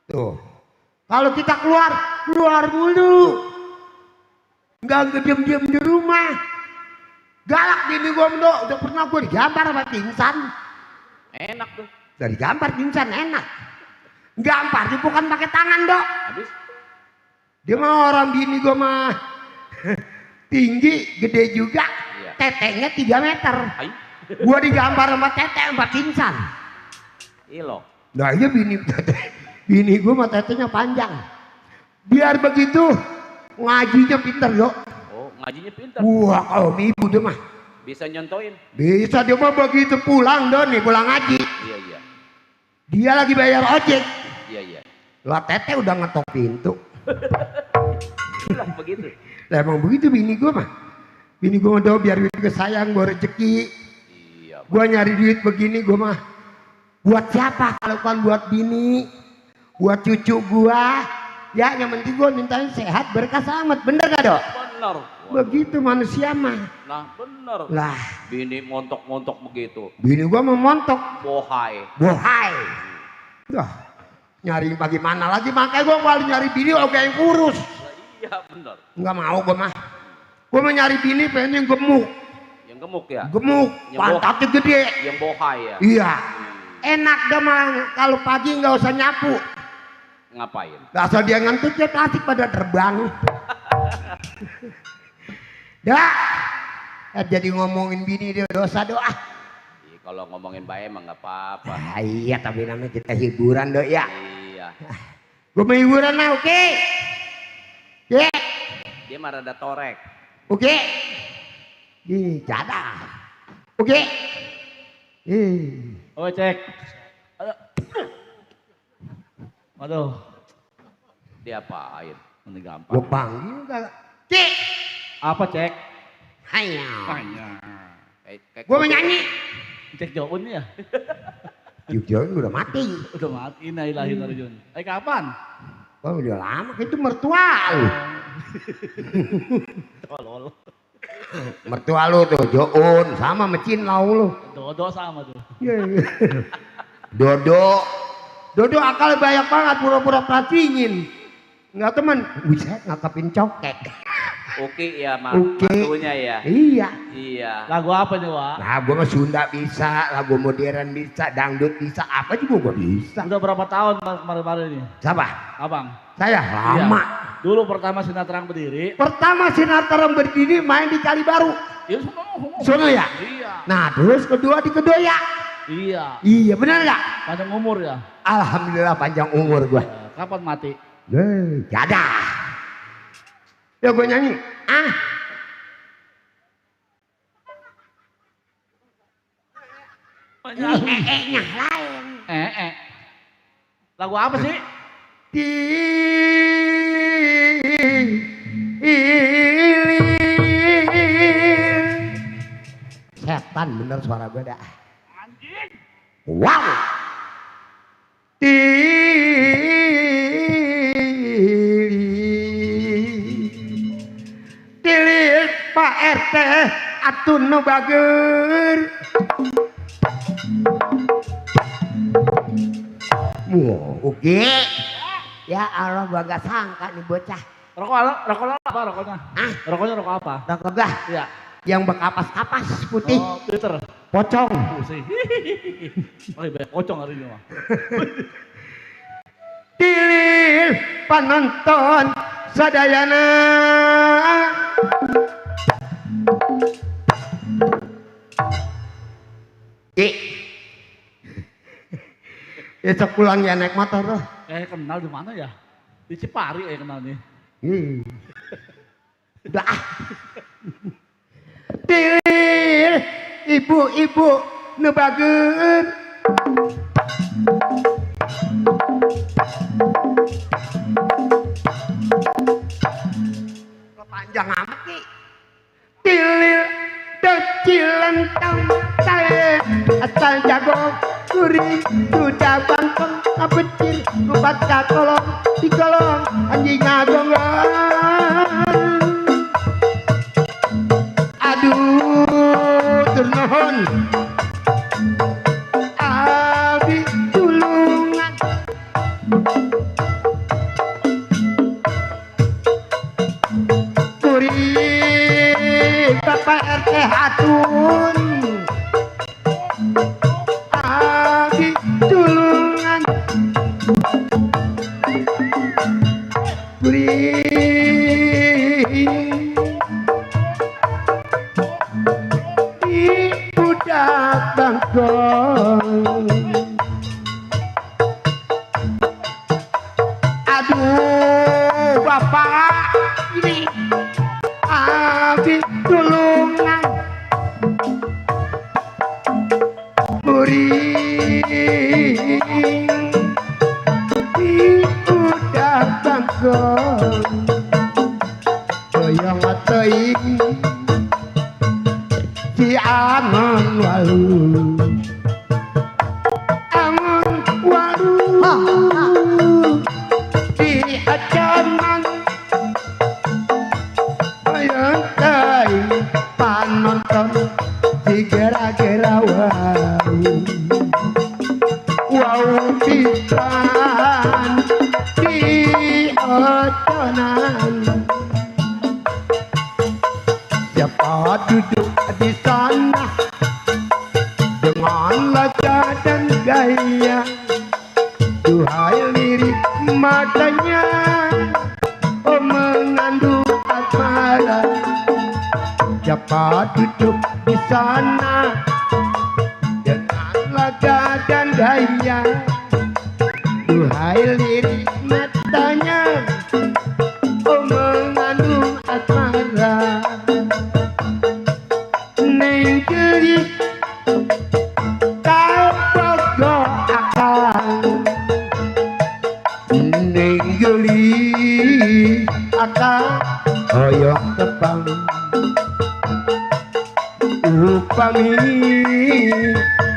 Tuh. Kalau kita keluar mulu. Enggak diem di rumah. Galak bini gua mendok. Udah pernah gua digambar sama pingsan. Enak tuh. Dari gambar pingsan enak. Gampar dia bukan pakai tangan dok. Habis? Dia mah orang bini gua mah tinggi, gede juga. Iya. Tetenya 3 meter. Hai. Gua digambar sama tete sama pingsan. Ilo. Nah iya bini gua mah tetenya panjang. Biar begitu ngajinya pinter dok. Oh ngajinya pintar. Wah kalau ibu dia mah. Bisa nyontoin. Bisa dia mah begitu pulang dong nih pulang ngaji. Iya. Dia lagi bayar ojek. Iya. Lah tete udah ngetok pintu. Lah begitu. Lah emang begitu bini gue mah. Bini gue mah biar duit gue sayang, gue rezeki. Iya. Gue nyari duit begini gue mah. Buat siapa kalau bukan buat bini? Buat cucu gue. Ya yang penting gue mintain sehat berkah selamat. Bener gak dok? Bener. Begitu manusia mah. Nah bener. Lah. Bini montok begitu. Bini gue mau montok. Bohai. Dah. Nyari bagaimana lagi makanya gue kalau nyari bini oke yang kurus. Iya bener. Enggak mau gue mah. Gue mau nyari bini pengen yang gemuk. Yang gemuk ya? Gemuk, Yang pantatnya gede. Yang bohai ya? Iya. Enak dah mah kalau pagi nggak usah nyapu. Ngapain? Gak asal dia ngentut dia plastik pada terbang. Dah. Jadi ngomongin bini dia dosa doa. Kalau ngomongin baik emang nggak apa-apa. Iya tapi namanya kita hiburan dok ya. Iya. Gue mau hiburan lah oke. Oke. Dia mah rada torek. Oke. Di jadah. Oke. Oh cek. Waduh. Diapain? Ini gampang. Gue panggil gak? Cik. Apa cek? Hanya. Gue Gue menyanyi. Cek Joun ya? Jujur udah mati. Udah mati, innalillahi wa inna ilaihi raji'un. Kapan? Oh udah lama, itu mertua lu. Tolol. Mertua lu tuh, Joun, sama mecin lau lu. Dodo sama tuh. Dodo akal banyak banget, pura-pura perhatiin. Enggak teman, bisa ngakapin cokek. Oke ya, Oke. mantunya ya. Iya. Iya. Lagu apa nih, Wak? Nah, gua mah Sunda bisa, lagu modern bisa, dangdut bisa, apa juga gua bisa. Udah berapa tahun kemarin-kemarin ini? Siapa? Abang. Saya lama. Iya. Dulu pertama Sinar Terang berdiri. Pertama Sinar Terang berdiri main di Kalibaru. Ya Sono ya? Iya. Nah, terus kedua di Kedoya. Iya. Iya, benar nggak? Panjang umur ya. Alhamdulillah panjang umur gua. Kapan mati? Gak ada. Ya gue nyanyi. Nya lain. Lagu apa sih? Setan bener suara gue dah. Anjing. Wow. Tilit Pak RT atun nu bager. Oke. Ya Allah gua gak sangka nih bocah. Rokok apa rokoknya? Rokoknya rokok apa? Rokok gah? Iya. Yang berkapas-kapas putih. Oh, Twitter. Pocong. Oh, banyak pocong hari ini mah. Pilih penonton sadayana. Besok pulang ya naik motor loh. Kenal di mana ya? Di Cipari kenal nih. Udah. Pilih ibu-ibu nu bager. Panjang amat nih. Pilih cilentang tae asal jago kuring sudah bangkong ngabecil ngubat kakolong dikolong anjing ngagonggon. Aduh turnuhun abi tulungan kuring Bapak RT hatun abi tulungan kuring di budak bangkong. Aduh Bapak ini abi tulungan kuring di budak bangkong. Goyang teuing si angon walu di acaman goyang teuing panonton si gera-gera wow pisan di oconan. Siapa duduk di sana dengan laga dan gaya, duhai lirik matanya oh mengandung asmara. Siapa duduk di sana dengan laga dan gaya, duhai lirik matanya oh mengandung asmara. Neng gelis geli akal hoyong tepang upami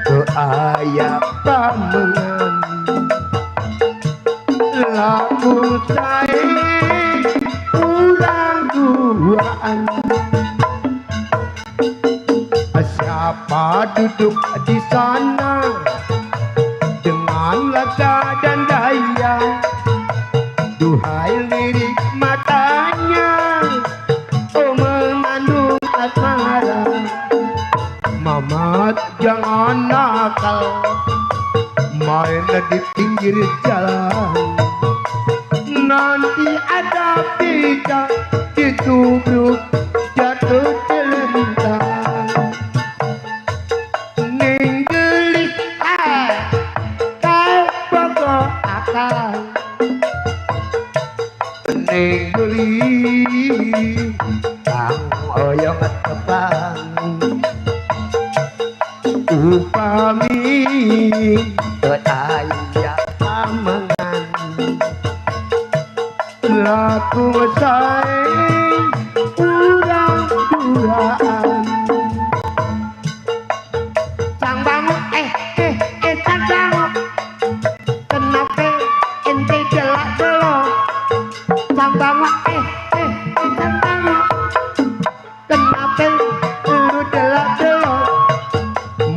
ke ayah pamengan laku saya ulang duaan. Siapa duduk di sana dengan lega dan daya, duhai lirik matanya, oh mengandung asmara. Mamat jangan nakal, main di pinggir jalan. Nanti ada pita ditubruk jatuh celentang. Ninggelis kau pokok akal. Ninggelis kang oyong tepang. Upami ayah amangan laku saya urang duraan. Sang bangu sang bangu kenapa ente delak-delok. Sang bangu sang bangu kenapa lu delak-delok.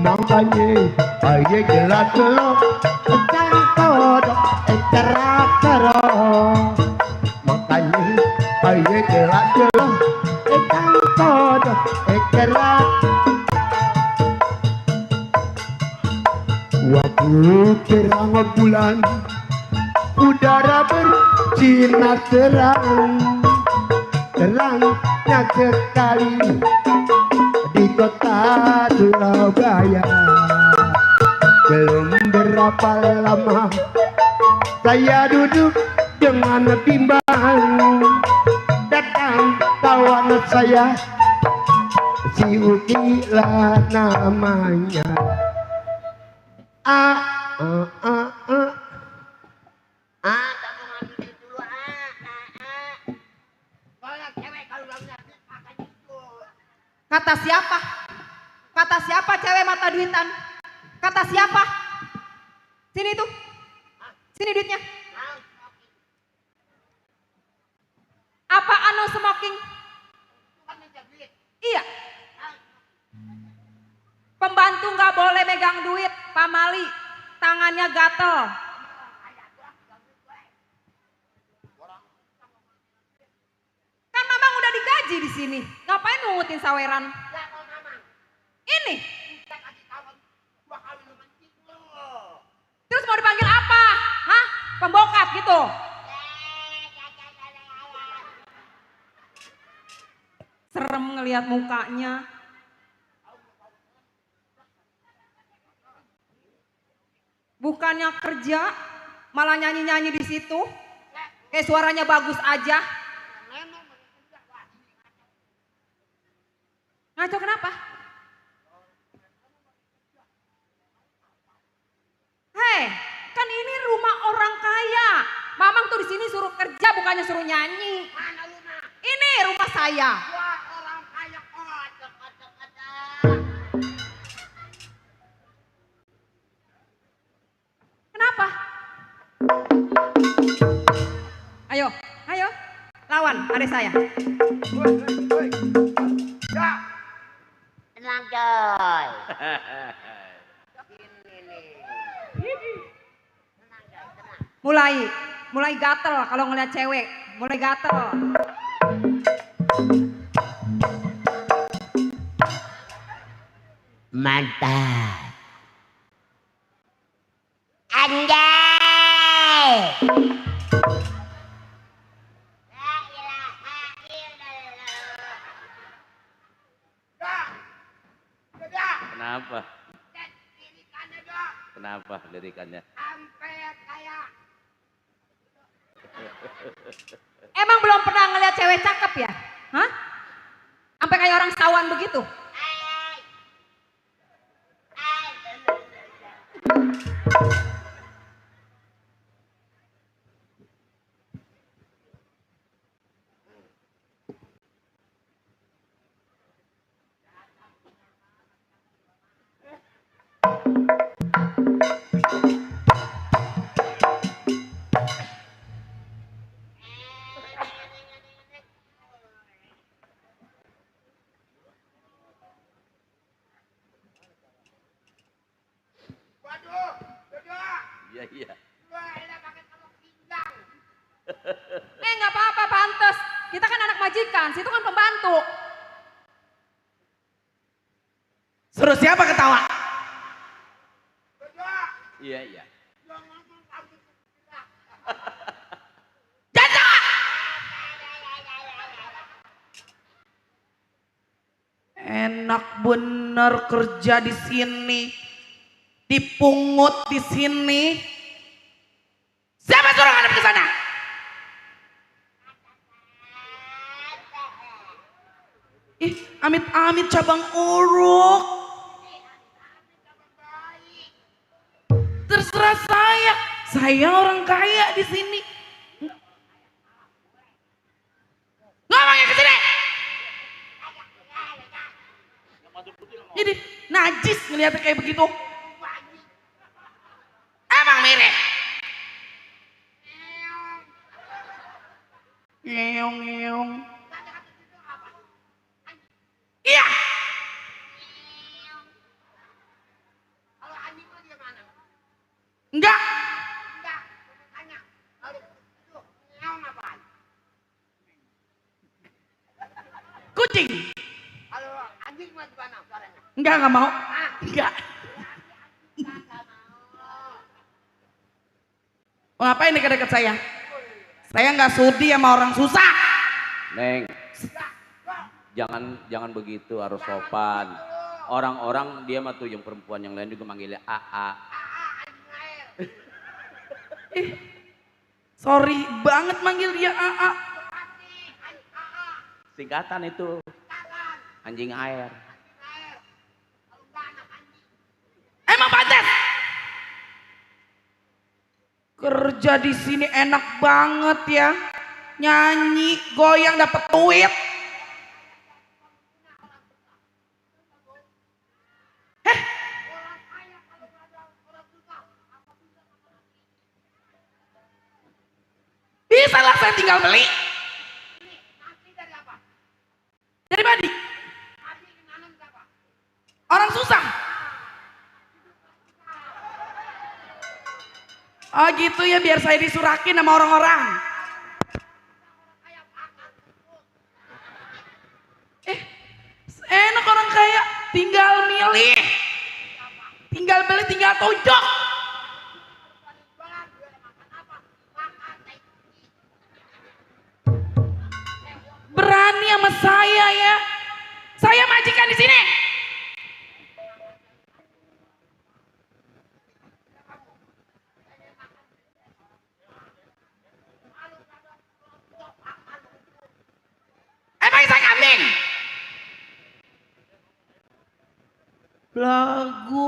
Makanya aye delak-delok sang kodok kerak-kerak. Makanya aye delak-delok sang kodok kerak. Waktu terang bulan, udara bersinar terang, terangnya sekali di kota Surabaya. Belum berapa lama saya duduk dengan bimbang, datang kawan saya, si Uki lah namanya. Kata siapa? Kata siapa cewek mata duitan? Kata siapa? Sini tuh. Sini duitnya. Apa anu smoking? Iya. Pembantu nggak boleh megang duit, Pak Mali. Tangannya gatel. Kan Mamang udah digaji di sini. Ngapain ngungutin saweran? Ini. Terus mau dipanggil apa? Hah? Pembokap gitu? Serem ngelihat mukanya. Bukannya kerja, malah nyanyi-nyanyi di situ. Kayak suaranya bagus aja. Ngaco kenapa? Hei, kan ini rumah orang kaya. Mamang tuh di sini suruh kerja, bukannya suruh nyanyi. Ini rumah saya. Kenapa? Ayo, ayo, lawan adik saya. Tenang coy. Mulai gatel kalau ngeliat cewek, mulai gatel. Mantap. Anjay. Kenapa? Kenapa lirikannya? Emang belum pernah ngeliat cewek cakep ya? Hah? Sampai kayak orang sawan begitu? Iya, iya. Nggak apa-apa, pantes. Kita kan anak majikan, situ kan pembantu. Suruh siapa ketawa? Iya, iya. Janda! Enak bener kerja di sini. Dipungut di sini. Siapa suruh ngadep ke sana? Ih, amit-amit cabang uruk. Terserah saya. Saya orang kaya di sini. Ngomongnya ke sini. Jadi najis ngeliatnya kayak begitu. Emang mirip. Ngeong. Iya. Enggak. Kucing. Enggak mau. Enggak. Mau ngapain dekat-dekat saya? Saya nggak sudi sama orang susah. Neng, jangan begitu, harus sopan. Orang-orang dia mah tuh yang perempuan yang lain juga manggilnya AA. Sorry banget manggil dia AA. Singkatan itu. Anjing air. Emang pantas? Kerja di sini enak banget ya. Nyanyi, goyang dapat duit. Bisa lah saya tinggal beli. Dari mana? Orang susah. Oh gitu ya, biar saya disurakin sama orang-orang. Enak orang kaya, tinggal milih. Tinggal beli, tinggal tojok. Berani sama saya ya. Saya majikan di sini. Emang saya kambing? Lagu.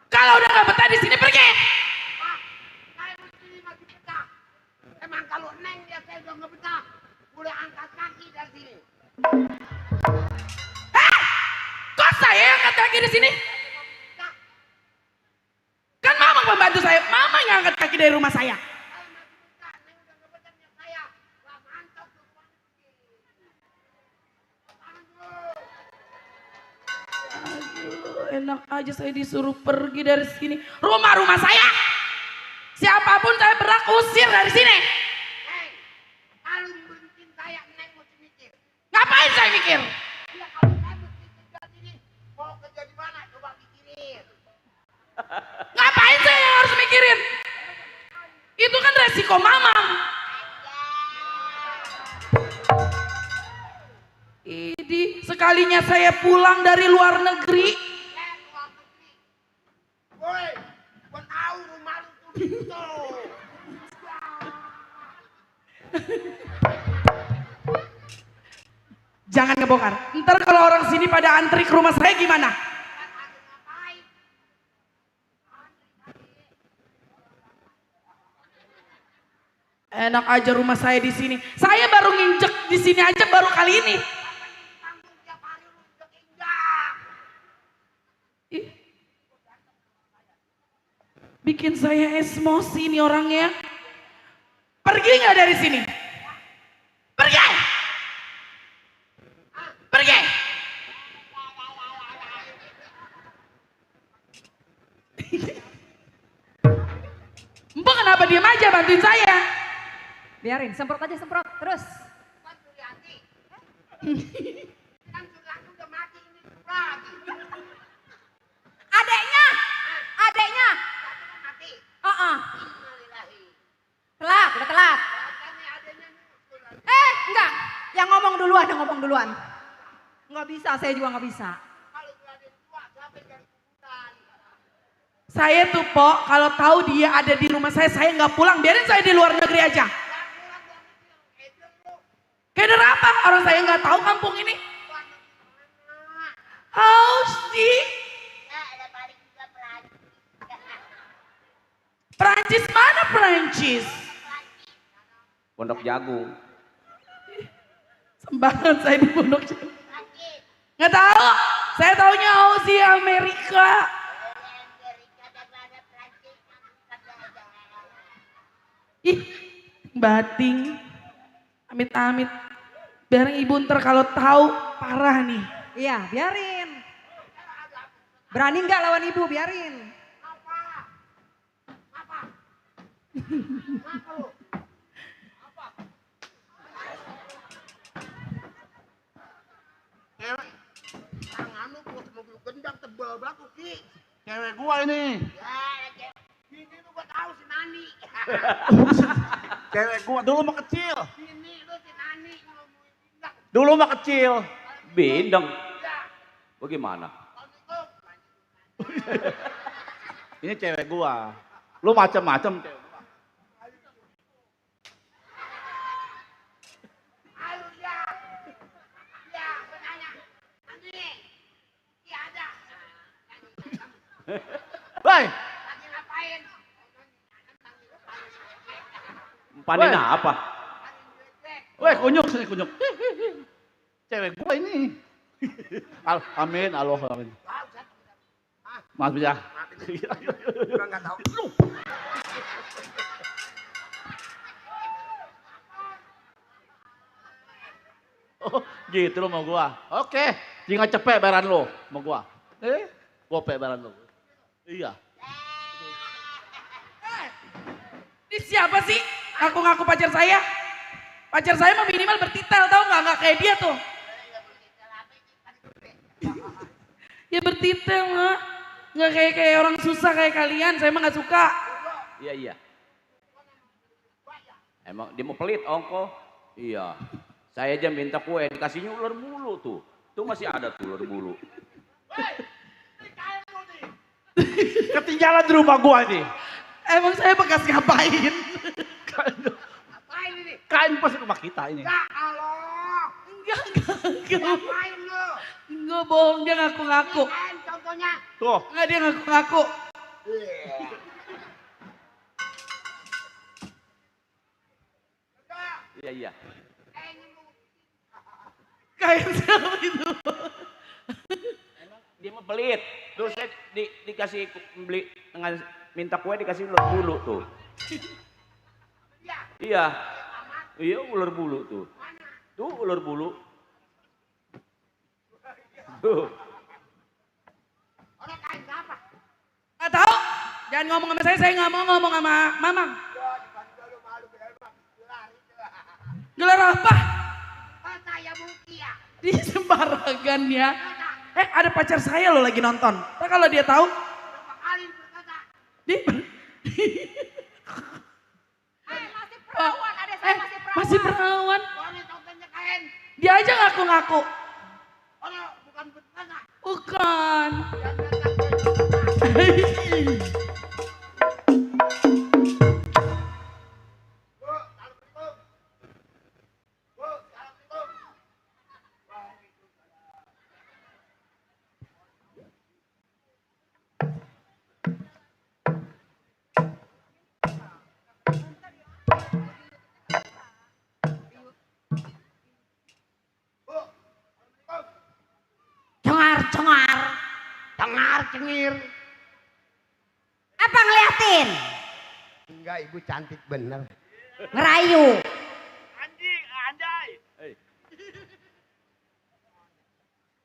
Kalau udah gak betah di sini pergi. Emang kalau Neng dia saya udah nggak betah, boleh angkat kaki dari sini. Kok saya yang angkat kaki di sini? Kan mama pembantu saya, mama yang angkat kaki dari rumah saya. Aduh, enak aja saya disuruh pergi dari sini. Rumah saya. Siapapun saya berhak usir dari sini. Kalau benci saya, Neng mesti mikir. Ngapain saya mikir? Ya kalau saya mesti tinggal sini, mau kerja di mana? Coba pikirin. Ngapain saya yang harus mikirin? Itu kan resiko mama. Ini sekalinya saya pulang dari luar negeri. Woi, gua tahu rumah lu tuh gitu. Jangan ngebongkar. Ntar kalau orang sini pada antri ke rumah saya gimana? Enak aja rumah saya di sini. Saya baru nginjek di sini aja baru kali ini. Ih. Bikin saya emosi nih orangnya. Pergi nggak dari sini? Pergi! Pergi! Mbak kenapa diam aja, bantuin saya. Biarin, semprot aja semprot, terus. Adeknya, adeknya. Telat, udah telat. Enggak, yang ngomong duluan. Nggak bisa, saya juga nggak bisa. Saya tuh Pok, kalau tahu dia ada di rumah saya nggak pulang. Biarin saya di luar negeri aja. Keder apa? Orang saya nggak tahu kampung ini. Haus sih. Perancis mana Perancis? Pondok Jagung. Sembarangan saya di Pondok Jagung. Nggak tahu. Saya taunya Aussie Amerika. Ih, bating. Amit-amit. Biar ibu ntar kalau tahu parah nih. Iya, biarin. Berani nggak lawan ibu, biarin. Tanganmu mobil gendang tebal banget Ki. Cewek gua ini. Ini lu gua tahu si Nani. Cewek gua dulu mah kecil. Ini lu si Nani ngomongin gendang. Dulu mah kecil. Bindeng. Bagaimana? Ini cewek gua. Lu macam-macam cewek. Woi, Panen apa? woi kunyuk sini kunyuk. Cewek gua ini. Amin, amin. Maaf ya. Enggak tahu. Oh, gitu lo mau gua. Oke, tinggal cepet bayaran lo mau gua. Gua pe bayaran lo. Iya. Ini siapa sih? Ngaku-ngaku pacar saya? Pacar saya mah minimal bertitel, tau nggak kayak dia tuh. Ya bertitel mah. Nggak kayak orang susah kayak kalian, saya mah nggak suka. Iya. Emang dia mau pelit ongko? Iya. Saya aja minta kue, dikasihnya ular bulu tuh. Tuh masih ada tuh ular bulu. Ketinggalan di rumah gua nih. Emang saya bekas ngapain? Ngapain ini? Kain pas rumah kita ini. Ya Allah. Enggak. Ngapain lu? Enggak bohong, dia ngaku-ngaku. Kain contohnya. Tuh. Enggak, dia ngaku-ngaku. Iya. Kayak siapa itu? Dia mau pelit. Terus saya dikasih beli dengan minta kue dikasih ular bulu tuh. Iya. Iya ular bulu tuh. Tuh ular bulu. Tuh. Nggak tahu. Jangan ngomong sama saya nggak mau ngomong sama Mamang. Gelar apa? Di sembarangan ya. Ada pacar saya loh lagi nonton. Nah, kalau dia tahu. Masih perawan. Dia aja ngaku-ngaku. Bukan. Cengar-cengar. Cengar cengir. Apa ngeliatin? Enggak, ibu cantik bener. Ngerayu. Anjing, andai.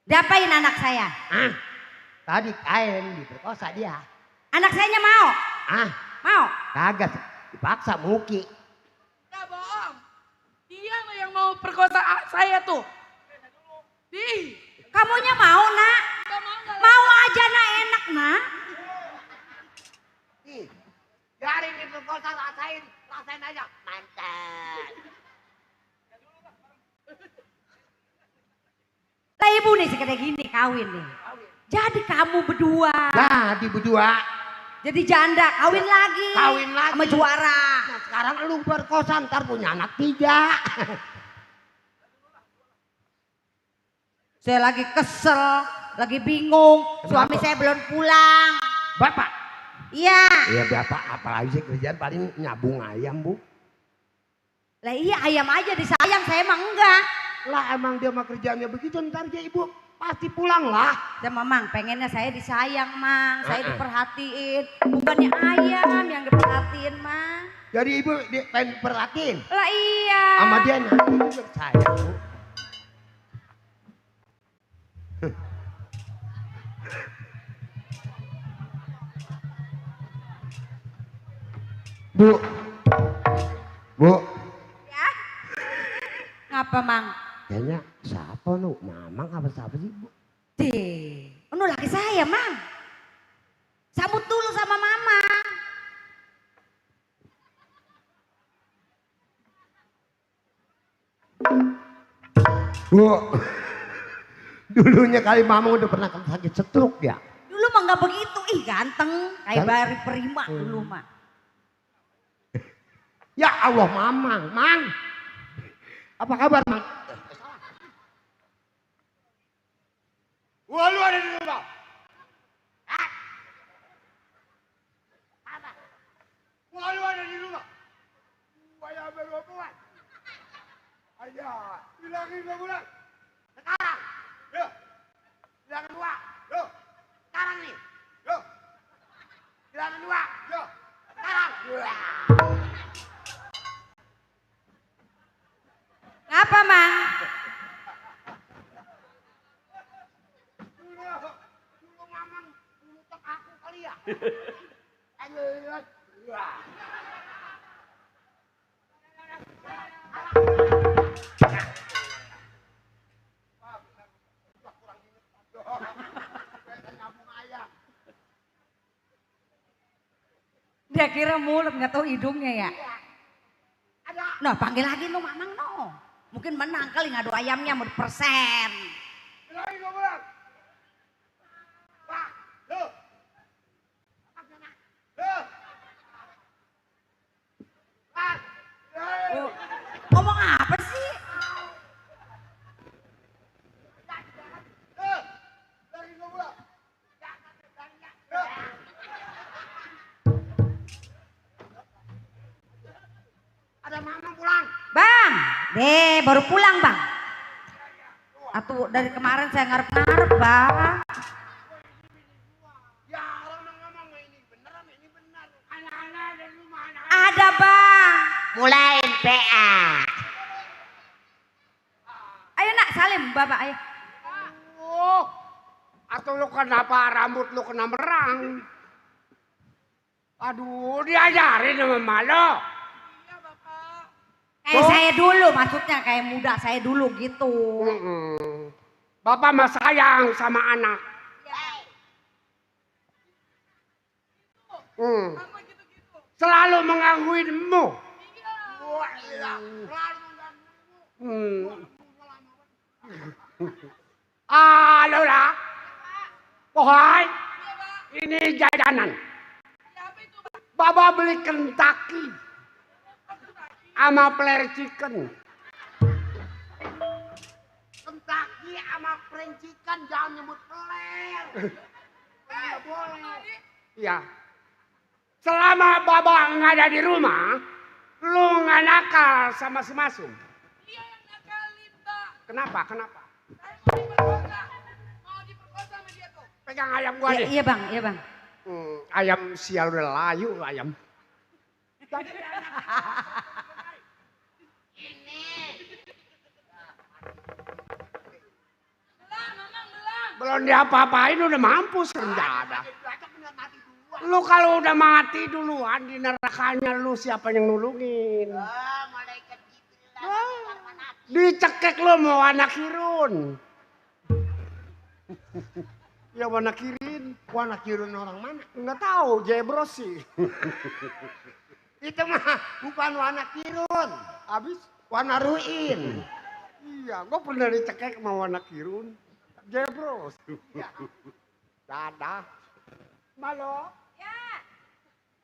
Diapain anak saya? Ah, tadi kain diperkosa dia. Anak sayanya mau? Ah, Mau? kagak dipaksa Muki. Enggak bohong. Dia loh yang mau perkosa saya tuh. Kamunya mau nak? Enggak mau enggak. Mau aja nak, enak nak. Ih, biarin diperkosa, rasain aja. Mantap. Lah ibu nih segede gini kawin nih. Jadi kamu berdua. Nah, di berdua Jadi janda, kawin lagi. kawin lagi. Sama juara. Nah, sekarang lu perkosa, ntar punya anak 3. Saya lagi kesel, lagi bingung. Suami saya belum pulang. Bapak? Iya. Iya bapak, apalagi sih kerjaan paling nyabung ayam bu. Lah iya ayam aja disayang, saya emang enggak. Lah emang dia mah kerjaannya begitu, ntar dia ibu pasti pulang lah. Ya Mamang, pengennya saya disayang Mang, saya diperhatiin. Bukannya ayam yang diperhatiin Mang. Jadi ibu pengen perhatiin. Lah iya. Sama dia nanti juga sayang bu. Bu, Ya. Ngapa Mang? kayaknya siapa nu? Mamang apa siapa sih bu? Ini laki saya Mang. Sambut dulu sama Mama. Bu, dulunya kali Mamang udah pernah sakit stroke ya? Dulu mah nggak begitu, ih ganteng, kayak Kan- Bari Prima dulu mah. Ya Allah Mamang, Mang. Apa kabar Mang? Wah lu ada di rumah? Hah? Apa? Wah lu ada di rumah? Wah ya berhubungan. Ayah, bilangin gak pulang. Sekarang. Yo. Bilangin 2. Yo. Sekarang nih. Yo. Bilangin 2. Yo. Sekarang. Ngapa Mang? Dulu Mamang ngutek aku kali ya. Ayo. Dia kira mulut nggak tahu hidungnya ya. Nah panggil lagi no Mamang no. Mungkin menang kali ngadu ayamnya mau persen. Bilangin gak pulang. Pak, lo. Lo. Pak. Oh, ngomong apa sih? Lo. Bilangin gak pulang. Lo. Ada Mamang pulang. Bang, baru pulang Bang. Atuh dari kemarin saya ngarep-ngarep Bang. Ya orang ngomong ini bener apa ini benar. Anak-anak ada di rumah anak. Ada Bang. Mulain PA. Ayo nak salim Bapak ayo. Oh, atau lu kenapa rambut lu kena merang? Aduh, diajarin sama malo. Kayak saya dulu maksudnya kayak muda saya dulu gitu. Bapak mah sayang sama anak. Selalu menggangguinmu. Halo lah. Pohai, ini jajanan. Bapak beli Kentucky sama player chicken. Kentucky sama player chicken, jangan nyebut player. Nggak boleh. Iya. Selama Bapak nggak ada di rumah, lu nggak nakal sama si Masum. Dia yang nakalin, Mbak. Kenapa? Kenapa? Saya mau diperkosa. Mau diperkosa sama dia tuh. Pegang ayam gua Iya, deh. iya Bang, iya Bang. Ayam sial udah layu ayam. Belum diapa-apain udah mampus senjata. Lu kalau udah mati duluan di nerakanya lu siapa yang nulungin? Dicekek lu mau anak kirun. Ya warna kirin. Warna kirun orang mana? Nggak tahu, jebros sih. Itu mah bukan warna kirun. Habis Warna ruin. iya, gua pernah dicekek sama warna kirun. Jebros. Dadah. Malo.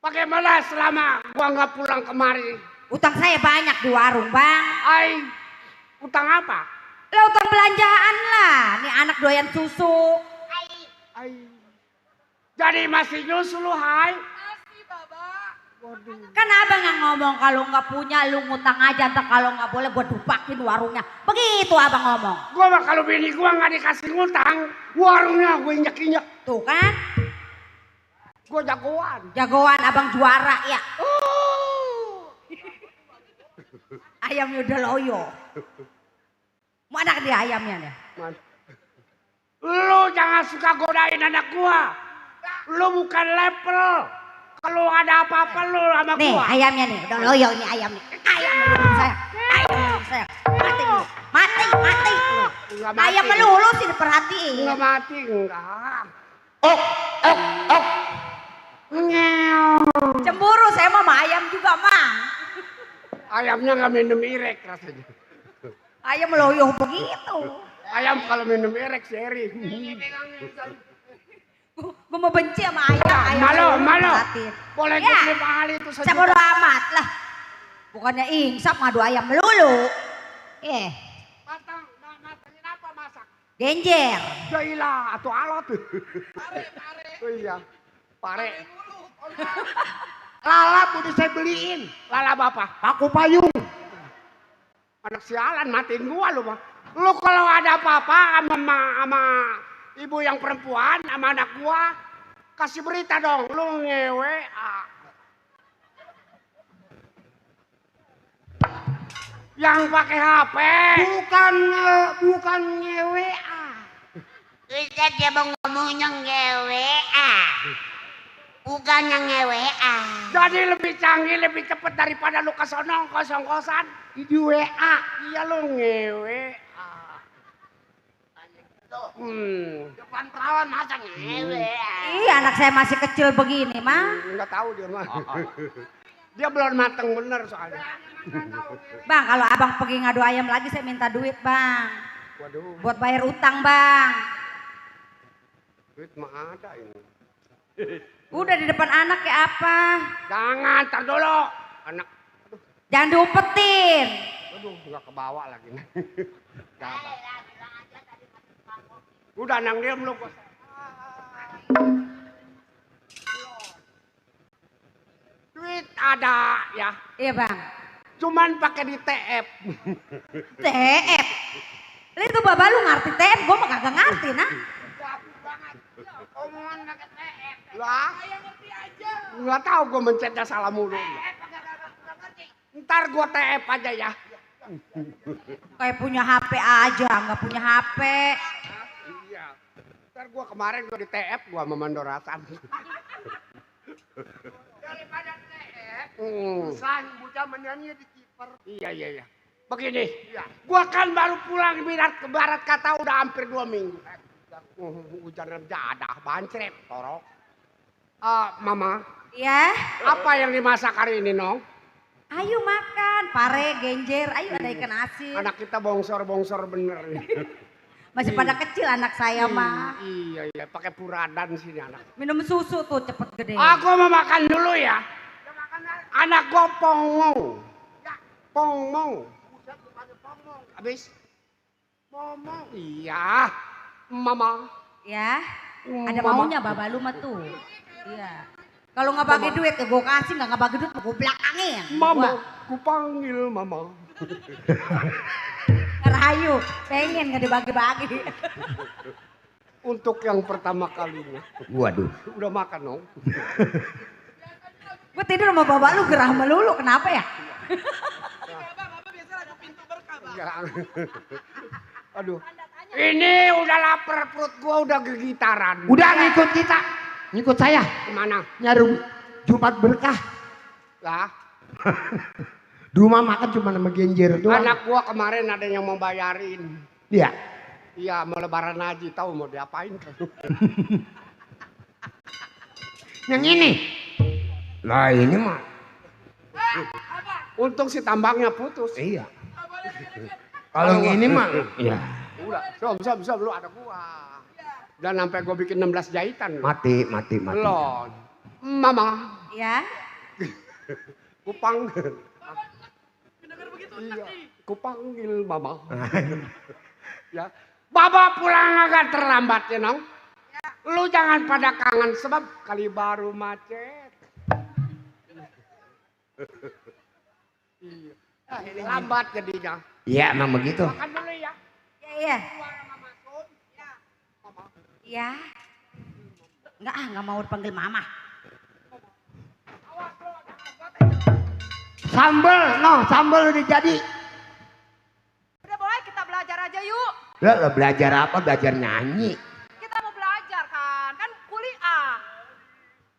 Bagaimana selama gua nggak pulang kemari? Utang saya banyak di warung, Bang. Ai, utang apa? Lah utang belanjaan lah. Nih anak doyan susu. Ai. Jadi masih nyusul lu, Hai? Kan abang yang ngomong kalau nggak punya lu ngutang aja, ntar kalau nggak boleh gue dupakin warungnya. Begitu abang ngomong. Gua mah kalau bini gua nggak dikasih ngutang, warungnya gue injek-injek. Tuh kan, Gua jagoan. jagoan abang juara ya. Ayamnya udah loyo. Mana dia ayamnya nih? Lu jangan suka godain anak gua. Lu bukan level. Kalau ada apa-apa lu sama Nih gua. ayamnya nih, udah loyo nih ayam nih. Ayam melulu saya. Ayam melulu saya. Mati lu. Mati, mati. Enggak mati. Ayam melulu sih diperhatiin. Enggak mati, enggak. Ngeong. Cemburu saya mah sama ayam juga mah. Ayamnya nggak minum irek rasanya. Ayam meloyo begitu. Ayam kalau minum irek seri. Gue mau benci sama ayam. Ayam Malo, melulu malo. diperhatiin. Boleh Ya. gue beli mahal itu Saya saja. bodo amat lah. Bukannya insap ngadu ayam melulu. Matangin apa masak? Genjer. Gila, atau alat. Pare. Oh iya, pare. Lalap udah saya beliin. Lalap apa? Paku payung. Anak sialan matiin gua lu mah. Lu kalau ada apa-apa sama ibu yang perempuan sama anak gua, kasih berita dong. Lu ngewe. Yang pakai HP. Bukan ngewe. Bisa dia mau ngomongnya nge-WA. Bukannya nge-WA. Jadi lebih canggih, lebih cepet daripada lu ke sono kosong-kosan di WA. Iya lu nge-WA. Depan perawan masa nge-WA. Ih anak saya masih kecil begini mah. Enggak tahu dia mah. Dia belum mateng bener soalnya. Bang kalau abang pergi ngadu ayam lagi saya minta duit bang. Waduh, Buat bayar utang bang. duit mah ada ini. Udah di depan anak kayak apa? Jangan, tar dulu. Anak, Jangan diumpetin. aduh nggak kebawa lagi. Gak. Udah nang diam lu. Duit ada ya, Iya bang. cuman pakai di TF. TF. Lu itu baba lu ngerti TF, gue mah kagak ngerti nah. Omongan pakai TF. Lah, nggak tahu gue mencetnya salah mulu. Ntar gue TF aja ya. Kayak punya HP aja, nggak punya HP. Iya. Ntar gue kemarin gue di TF gue sama Mandoratan. Daripada TF, Sang bocah menyanyi di kiper. Iya. Begini, gua kan baru pulang ke barat kata udah hampir 2 minggu. Hujan jadah, bancrep, torok. Mama, Ya, apa yang dimasak hari ini, Nong? ayo makan, pare, genjer, ayo ada ikan asin. Anak kita bongsor-bongsor bener. Masih pada kecil anak saya mah. Iya, pakai puradan sini anak. Minum susu tuh cepet gede. Aku mau makan dulu ya. Anak gua pongong. Pongong. Habis? Momong. Iya. Mama. Ya, ada Mama. maunya baba lu mah tuh. Iya. Kalau nggak bagi duit ya gue kasih, nggak bagi duit gue belakangin. Mama, ku panggil mama. Ngerayu, pengen nggak dibagi-bagi. Untuk yang pertama kalinya. Waduh. Udah makan, Nong? Gue tidur sama bapak lu gerah melulu, kenapa ya? Aduh. Ini udah lapar, perut gua udah gegitaran. Udah ngikut kita. Ngikut saya. Kemana? Nyari Jumat berkah. Lah, Di rumah makan cuma sama genjer doang. anak gua kemarin ada yang mau bayarin. Iya. Iya, mau lebaran haji, tahu mau diapain kan? Yang ini. Nah ini mah. Untung si tambangnya putus. Iya. Kalau yang ini mah. Iya. Udah, bisa lu ada gua. Dan sampai gua bikin 16 jahitan. Mati. Belum. Mama, Ya. kupanggil. Iya, kupanggil mama. Ya. Baba pulang agak terlambat ya nong. Lu jangan pada kangen sebab kali baru macet. Iya. Lambat jadinya. Iya emang begitu. Makan dulu ya. Iya. Iya. Enggak mau dipanggil mama. Sambel udah jadi. Udah boleh kita belajar aja yuk. Lah belajar apa? Belajar nyanyi. Kita mau belajar kan kuliah.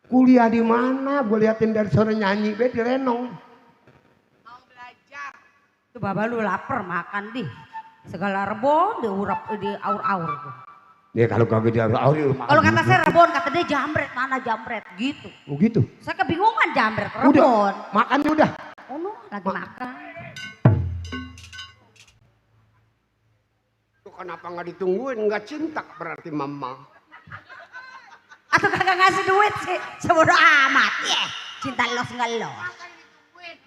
Kuliah di mana? Gue liatin dari sore nyanyi be di Renong. Mau belajar. Tuh bapak lu lapar makan dih. Segala rebon diurap di aur-aur. Ya kalau kagak dia Kalau kata saya rebon, kata dia jamret, mana jamret gitu. Oh gitu. Saya kebingungan jamret, Udah, rebon. makannya udah. Oh no, lagi makan. Tuh kenapa nggak ditungguin? Nggak cinta berarti mama. Atau kagak ngasih duit sih, sebodoh amat ya. Cinta los nggak los.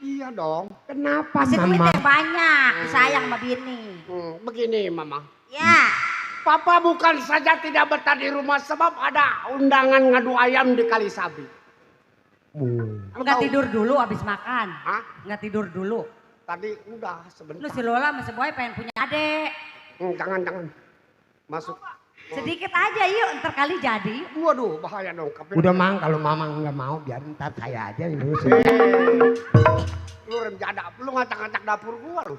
Iya dong. Kenapa Kasih duit mama? yang banyak, sayang sama bini. Begini mama. Ya, Papa bukan saja tidak betah di rumah sebab ada undangan ngadu ayam di Kalisabi. nggak tidur dulu abis makan. Hah? Nggak tidur dulu. Tadi udah Lu sebentar. si Lola sama si Boy pengen punya adek. Jangan. Masuk. Sedikit aja yuk, ntar kali jadi. Waduh, bahaya dong. Udah mang kalau mama nggak mau biar ntar saya aja yang ngurusin. Lu rem jadak, lu ngacak-ngacak dapur gua lu.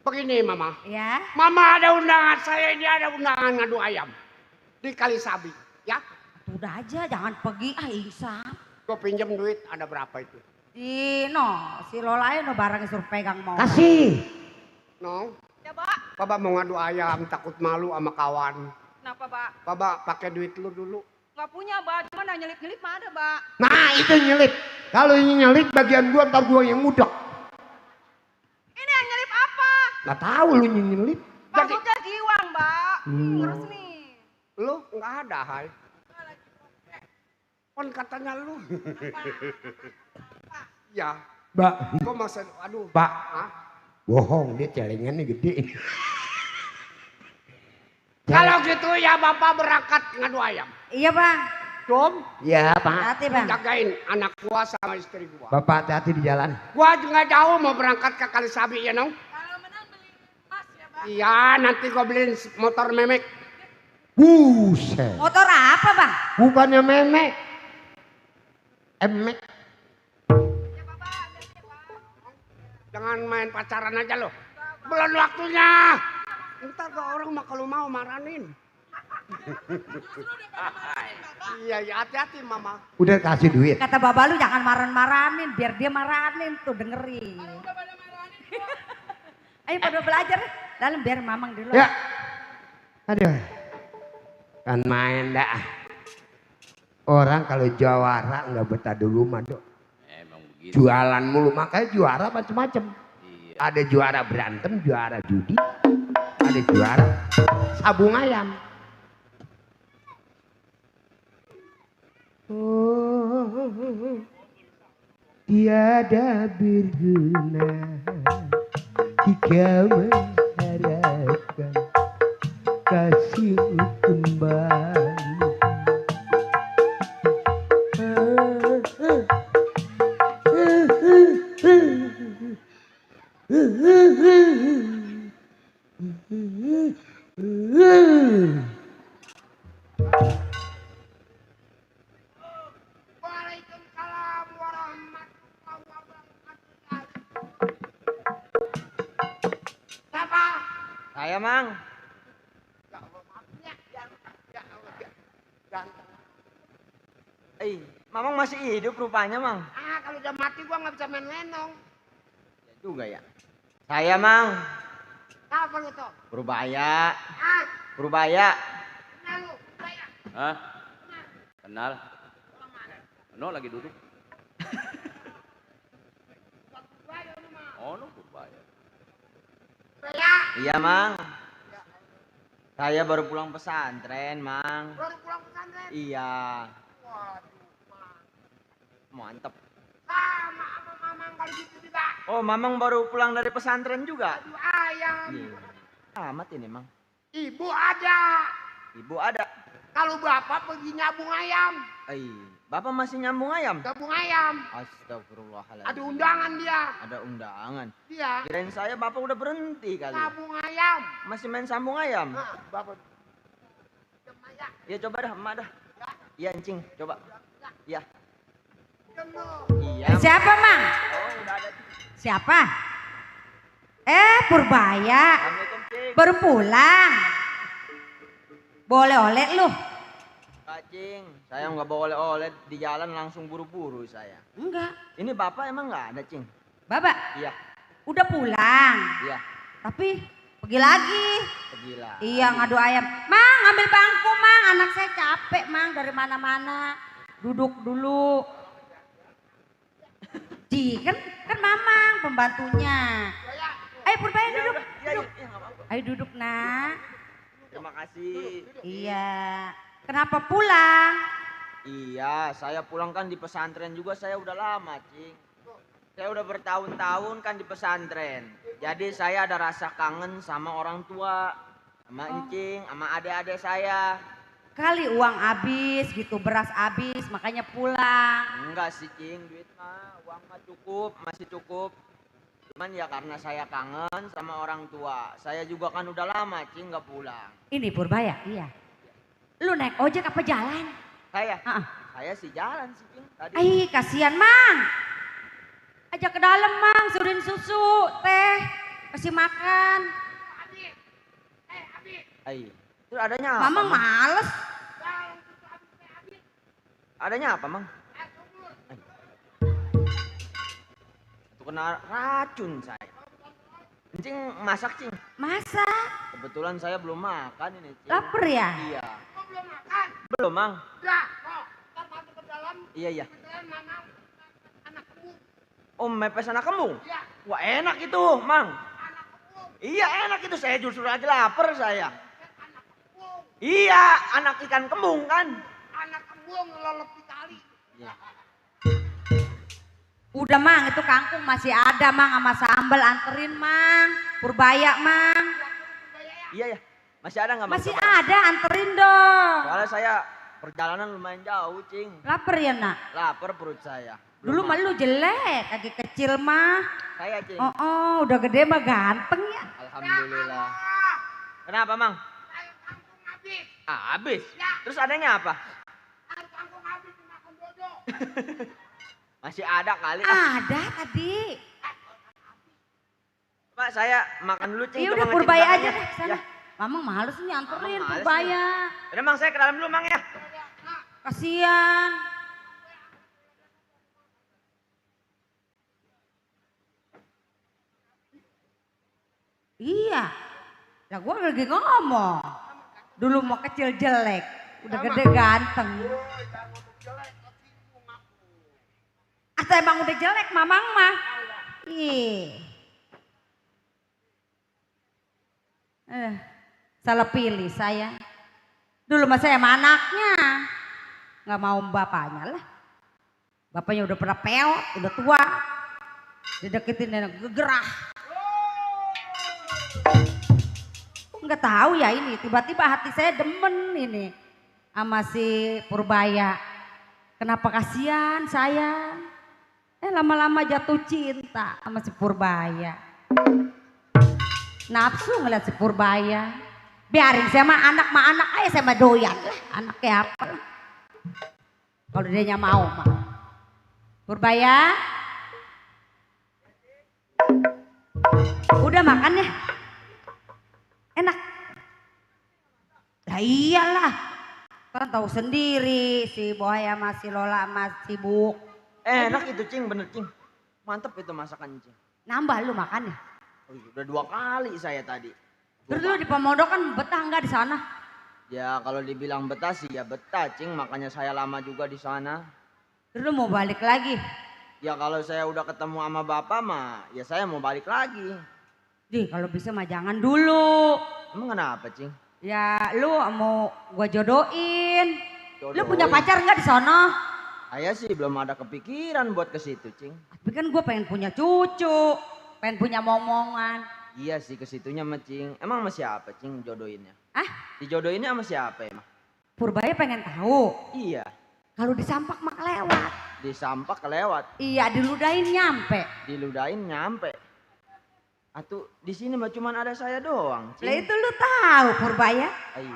Begini mama. Ya, Mama ada undangan, saya ini ada undangan ngadu ayam. Di Kalisabi, ya. udah aja jangan pergi insaf. Gua pinjam duit, ada berapa itu? Si Lola no barangnya suruh pegang mau. Kasih. No. Ya, Pak. Papa mau ngadu ayam, takut malu sama kawan. Kenapa, Pak? Papa pakai duit lu dulu. Nggak punya, Pak. Cuma nyelip-nyelip mah ada, Pak. Nah itu nyelip. Kalau ini nyelip bagian gua ntar gua yang mudak. Ini yang nyelip apa? Nggak tahu lu nyelip. Maksudnya giwang, Mbak. Terus nih. Lu nggak ada, Hai. Kan katanya lu. Ya. Mbak. Gua masa, aduh. Pak. Hah? Bohong dia celengannya gede. Kalau gitu ya Bapak berangkat ngadu ayam. Iya, Bang. Dom, Iya Pak. Hati, Bang. jagain anak gua sama istri gua. Bapak hati-hati di jalan. Gua nggak jauh mau berangkat ke Kalisabi ya nong. Kalau menang beli emas ya, Bang. Iya, nanti gua beliin motor memek. Buset. Motor apa, Bang? Bukannya memek. Emek. Jangan main pacaran aja lo. Belum waktunya. Ntar ke orang mah kalau mau maranin. Iya, hati-hati mama. Udah kasih duit. Kata Baba lu jangan marahin-marahin, biar dia marahin tuh dengerin. Ayo pada belajar dalam biar Mamang dulu. Ya. Aduh. Kan main dah. Orang kalau jawara nggak betah dulu mah Dok. Emang begitu. Jualan mulu makanya juara macam-macam. Iya. Ada juara berantem, juara judi, ada juara sabung ayam. Oh, tiada berguna jika mengharapkan kasihmu kembali. Waalaikumsalam warahmatullahi Saya, Mang. Mamang masih hidup rupanya, Mang. Ah, kalau udah mati gua nggak bisa main lenong. Ya juga ya. Saya, Mang. Apa lu tuh? Purbaya. Ah, Purbaya. kenal lu, saya. Hah? Kenal? No, lagi duduk. Oh, no, Purbaya. Saya Iya, Mang. Saya baru pulang pesantren, Mang. baru pulang pesantren. Iya. Waduh, Mang. Mantep. Sama sama Mamang kalau gitu juga. Oh, Mamang baru pulang dari pesantren juga? Aduh ayam. Iya. Amat ini, Mang. Ibu ada. Ibu ada. Kalau bapak pergi nyabung ayam. Bapak masih nyambung ayam? Gabung ayam. Astagfirullahaladzim. Ada undangan dia. Ada undangan. Dia Kirain saya bapak udah berhenti kali. nyabung ayam. Masih main sambung ayam? Nah, bapak. Jemaya. Ya coba dah, emak dah. Iya, encing, coba. Iya. Jemu. Iya. Siapa, Mang? Oh, udah ada. Siapa? Purbaya. Assalamualaikum, Cing. Baru pulang. Boleh oleh lu? Kak Cing, saya nggak bawa oleh-oleh di jalan langsung buru-buru saya. Enggak. Ini bapak emang nggak ada, Cing? Babak, Iya, udah pulang. iya. Tapi pergi lagi. Gila. Iya ngadu ayam. Mang, ambil bangku, Mang. Anak saya capek, Mang, dari mana-mana. Duduk dulu. Kan Mamang pembantunya. Ayo Purbaya Iya, duduk. udah. Iya, Duduk. iya, nggak apa-apa. Ayo duduk, Nak. Terima kasih. Iya. Kenapa pulang? Iya, saya pulang kan di pesantren juga saya udah lama, Cing. Saya udah bertahun-tahun kan di pesantren. Jadi saya ada rasa kangen sama orang tua, sama encing, sama adik-adik saya. Kali uang habis gitu, beras habis, makanya pulang. Enggak sih, Cing, duit mah, uang mah cukup, masih cukup. Cuman ya karena saya kangen sama orang tua. Saya juga kan udah lama, Cing, nggak pulang. Ini Purbaya, iya. Lu naik ojek apa jalan? Saya, Ah, saya sih jalan sih, Cing, tadi. kasihan, Mang. Ajak ke dalam, Mang, suruhin susu, teh, kasih makan. Itu adanya apa, Mama Mang? males. Adanya apa, Mang? Itu kena racun saya. Cing masak, Cing. Masak. Kebetulan saya belum makan ini, Cing. Laper ya? Iya. Kok belum makan? Belum, Mang. Udah, kok. Ntar masuk ke dalam. Iya, iya. Kebetulan Mamang anak kembung. Oh, mepes anak kembung? Iya, Wah, enak itu, Mang. anak kembung. Iya, enak itu. Saya justru lagi lapar saya. Anak kembung. Iya, anak ikan kembung kan? Anak kembung ngelolop di kali. Iya. Udah, Mang, itu kangkung masih ada, Mang, sama sambal, anterin, Mang. Purbaya, Mang. Iya, ya. Masih ada nggak, Mang? Masih Coba. ada, anterin dong. Soalnya saya perjalanan lumayan jauh, Cing. Laper ya, Nak? Lapar perut saya. Dulu Belum mah lu jelek, kaki kecil mah. Saya, Cing. Oh, udah gede mah ganteng ya. Alhamdulillah. Kenapa, Mang? Sayur kangkung habis. Habis. Ya. Terus adanya apa? Sayur kangkung habis makan dodo. Masih ada kali. Ada tadi. Pak, saya makan dulu, Cing. Iya Coba udah ngecek Purbaya aja belakangnya. deh sana. Ya. Mamang males nih anterin Mamang males Purbaya. Udah, Mang, saya ke dalam dulu, Mang, ya. Kasian. Iya. Lah gua lagi ngomong. Dulu mau kecil jelek, udah gede ganteng. Atau emang udah jelek Mamang mah? Ih. Salah pilih saya. Dulu mah saya sama anaknya. Nggak mau bapaknya lah. Bapaknya udah pernah peot, udah tua. Dideketin dan gegerah. Nggak tahu ya ini, tiba-tiba hati saya demen ini sama si Purbaya. Kenapa kasihan saya? Lama-lama jatuh cinta sama si Purbaya. Nafsu ngeliat si Purbaya. Biarin saya mah anak aja saya mah doyan lah. Anak kayak apa lah. Kalau dia mau mah. Purbaya. Udah makan ya? Enak. Lah iyalah. Kan tahu sendiri si Boy sama si Lola sama sibuk. Enak itu Cing, bener Cing. Mantep itu masakan Cing. Nambah lu makannya. Oh, udah 2 kali saya tadi. Terus lu di Pemodo kan betah nggak di sana? Ya kalau dibilang betah sih ya betah Cing, makanya saya lama juga di sana. Terus lu mau balik lagi? Ya kalau saya udah ketemu sama bapak mah, ya saya mau balik lagi. Di kalau bisa mah jangan dulu. Emang kenapa Cing? Ya lu mau gua jodohin. Lu Jodohin. punya pacar nggak di sana? Saya sih belum ada kepikiran buat ke situ Cing. Tapi kan gua pengen punya cucu, pengen punya momongan. Iya sih ke situnya mah Cing. Emang sama siapa Cing jodohinnya? Ah? Dijodohinnya sama siapa emang? Purbaya pengen tahu. Iya, Kalau disampak mah kelewat. disampak kelewat, Iya diludahin nyampe. diludahin nyampe. Atuh di sini mah cuman ada saya doang Lah Cing. itu lu tahu Purbaya. Ayo.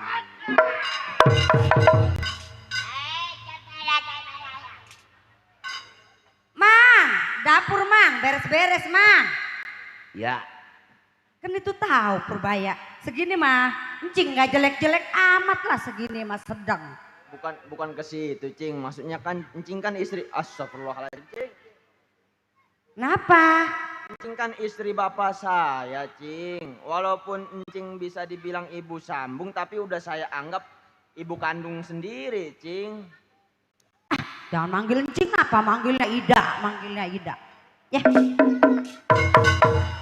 Mang, dapur Mang, beres-beres Mang. Ya, Kan itu tahu Purbaya. Segini mah, encing nggak jelek-jelek amat lah segini mah sedang. Bukan ke situ Cing, maksudnya kan Encing kan istri astagfirullahaladzim Cing. Kenapa? Encing kan istri bapak saya Cing. Walaupun Encing bisa dibilang ibu sambung tapi udah saya anggap ibu kandung sendiri Cing. Jangan manggil encing apa, manggilnya Ida, manggilnya Ida. Ya,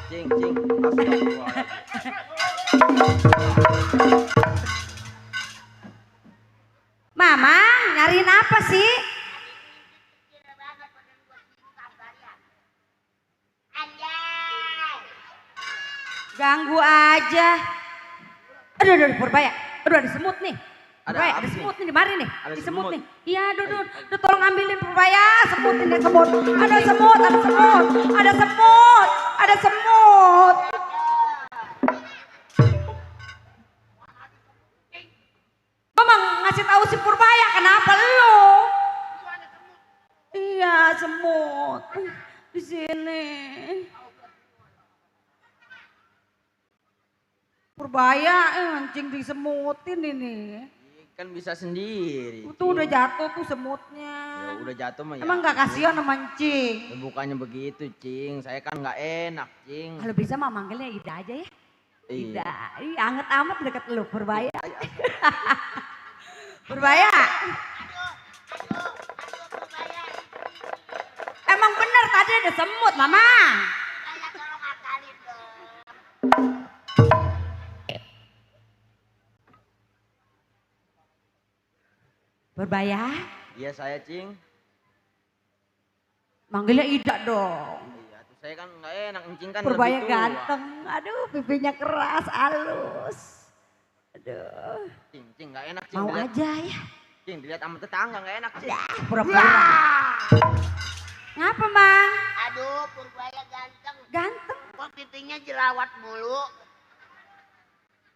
Cing, astagfirullahaladzim. Mama nyariin apa sih? Ganggu aja. Aduh, Purbaya. Aduh, ada semut nih. Ada Purbaya, apa ada sih? semut nih di mari nih. Ada Di semut semut? nih. Iya, aduh, tolong ambilin Purbaya. Semut ini semut. Ada semut, ada semut. Ada semut, ada semut. Mama ngasih tahu si Purbaya, kenapa lu? Iya, semut. Di sini. Purbaya, anjing disemutin ini. Kan bisa sendiri. Tuh udah Cing. jatuh tuh semutnya. Ya udah jatuh mah ya. Emang gak kasihan sama encing? Ya, bukannya begitu Cing, saya kan nggak enak Cing. Kalau bisa mah manggilnya Ida aja ya. Iya. Ida, ih anget amat deket lu Purbaya. Purbaya. Emang bener tadi ada semut mama. Purbaya, Iya saya Cing. manggilnya Ida dong. Iya tuh saya kan nggak enak, Encing kan Purbaya lebih tua. ganteng, aduh pipinya keras, halus. Aduh, Cing nggak enak Cing. mau Dilihat, aja ya. Cing dilihat sama tetangga nggak enak Cing. Pura-pura. Ngapa, Mang? Aduh, Purbaya ganteng. Ganteng, Kok pipinya jerawat mulu?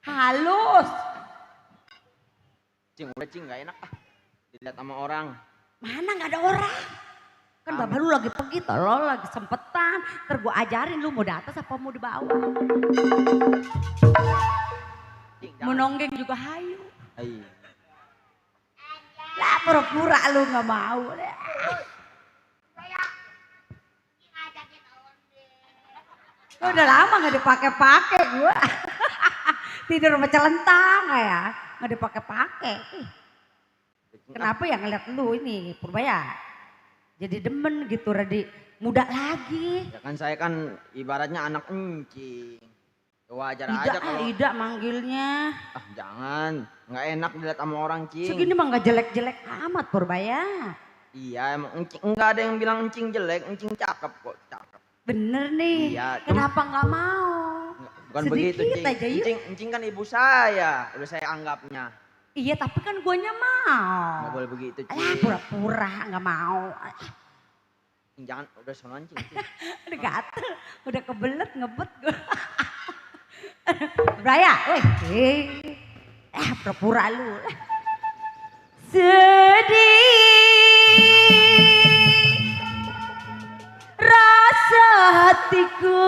halus. Cing udah Cing nggak enak ah. Dilihat sama orang. Mana nggak ada orang? Kan bapak lu lagi pergi, tolol lagi sempetan. Ntar gua ajarin lu mau di atas apa mau di bawah. Cing Mau jangan. nonggeng juga hayu. Iya. Lah pura-pura lu nggak mau. Udah lama nggak dipakai-pakai gua. Tidur sama celentang ya, nggak dipakai-pakai. Ih, kenapa ya ngeliat lu ini Purbaya? Jadi demen gitu, Radi muda lagi. Ya kan saya kan ibaratnya anak Encing. Ya wajar Ida, aja kalau. Ida manggilnya. Ah jangan, nggak enak dilihat sama orang Cing. Segini mah nggak jelek-jelek amat Purbaya. Iya emang Encing, nggak ada yang bilang Encing jelek, Encing cakep kok, cakep. Bener nih. Iya, Kenapa nggak mau? Bukan Sedikit begitu Cing. aja yuk. Encing kan ibu saya, udah saya anggapnya. Iya tapi kan guanya mau. Nggak boleh begitu Alah Cing. pura-pura nggak mau. Cing, jangan, udah sonoan Cing. Udah gatel, udah kebelet ngebet gue. Braya, weh. Pura-pura lu. Sedih rasa hatiku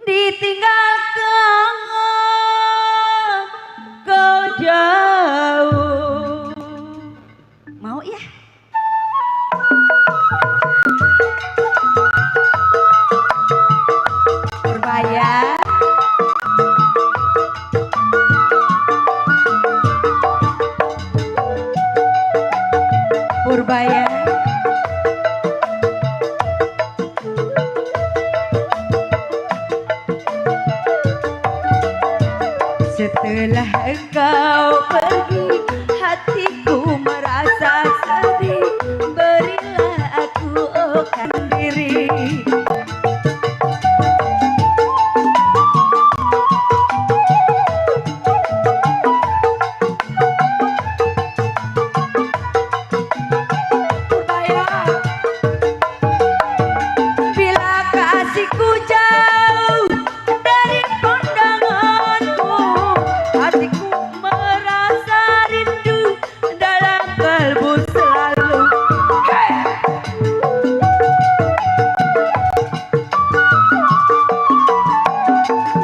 di Setelah engkau pergi, hatiku merasa sedih. Berilah aku akan diri. Bila kasihku jauh dari pandanganku, hatiku merasa rindu dalam kalbu selalu. Hey!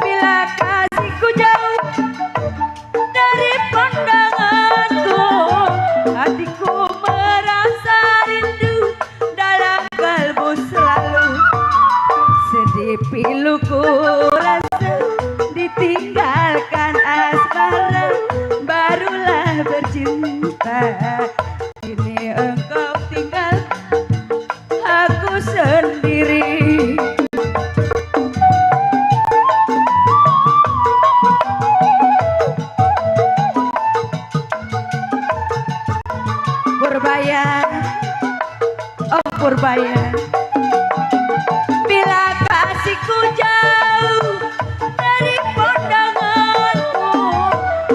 Bila kasihku jauh dari pandanganku, hatiku merasa rindu dalam kalbu selalu. Sedih piluku rasa ditinggalkan asmara, barulah bercinta. Kini engkau tinggal aku sendiri. Purbaya, oh Purbaya. Bila kasihku jauh dari pandanganku,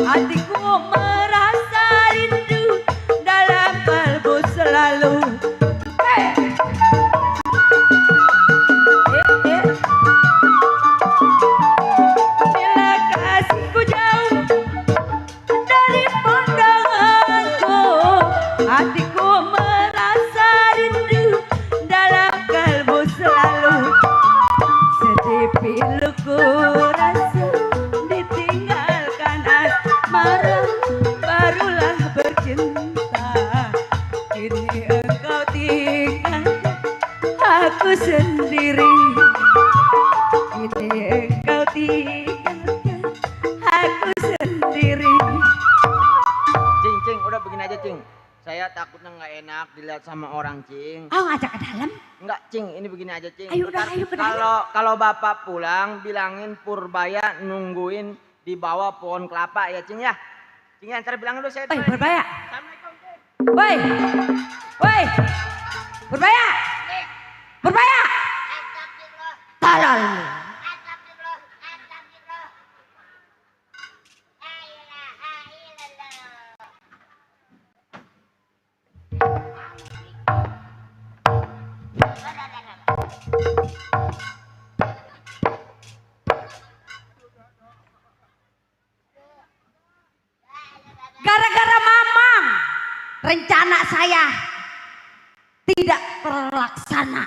hatiku merasa rindu dalam kalbu selalu. Hey! Bila kasihku jauh dari pandanganku, hatiku merasa rindu dalam kalbu selalu. Sedih piluku rasa ditinggalkan asmara, barulah bercinta. Kini engkau tinggal aku sendiri. Kini engkau tinggalkan aku sendiri. Cing, Cing, udah begini aja, Cing. Saya takutnya nggak enak dilihat sama orang, Cing. Oh, ngajak ke dalam? Enggak, Cing, ini begini aja, Cing. Ayo udah, ayo ke dalam. Kalau Bapak pulang, bilangin Purbaya nungguin di bawah pohon kelapa ya, Cing ya. Cing, ya, ntar bilang dulu saya. Woi, Purbaya. Assalamualaikum, Cing. Woi. Woi. Purbaya. Purbaya. Tolol. Gara-gara Mamang, rencana saya tidak terlaksana.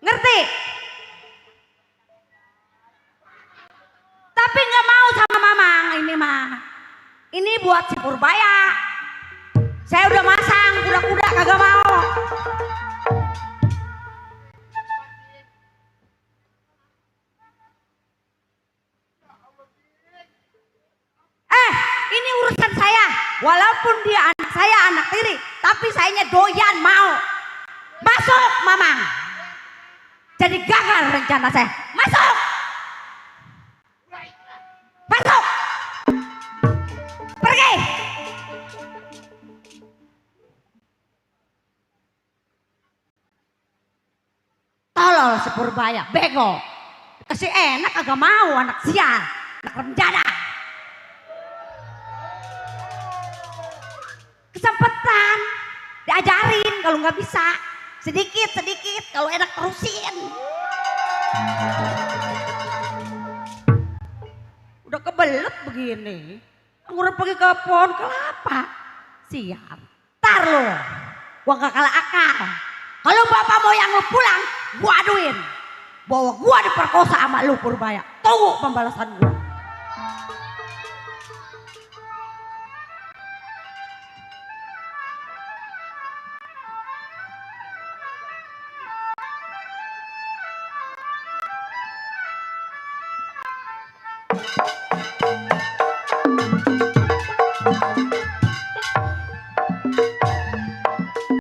Ngerti? Tapi nggak mau sama Mamang ini mah. Ini buat si Purbaya. Saya udah masang kuda-kuda kagak mau. Ini urusan saya. Walaupun dia anak saya, anak tiri, tapi sayanya doyan mau. Masuk, Mamang. Jadi gagal rencana saya. Masuk. Masuk. Pergi. Tolol si Purbaya, bego. Kasih enak agak mau, anak sial, anak rencana. Kesempatan diajarin, kalau nggak bisa sedikit kalau enak terusin. Udah kebelet begini, udah pergi ke pohon kelapa. Siap, tar lo, gua gak kalah akal. Kalau bapak moyang lo pulang, gua aduin bahwa gua diperkosa sama lu Purbaya. Tunggu pembalasan gua.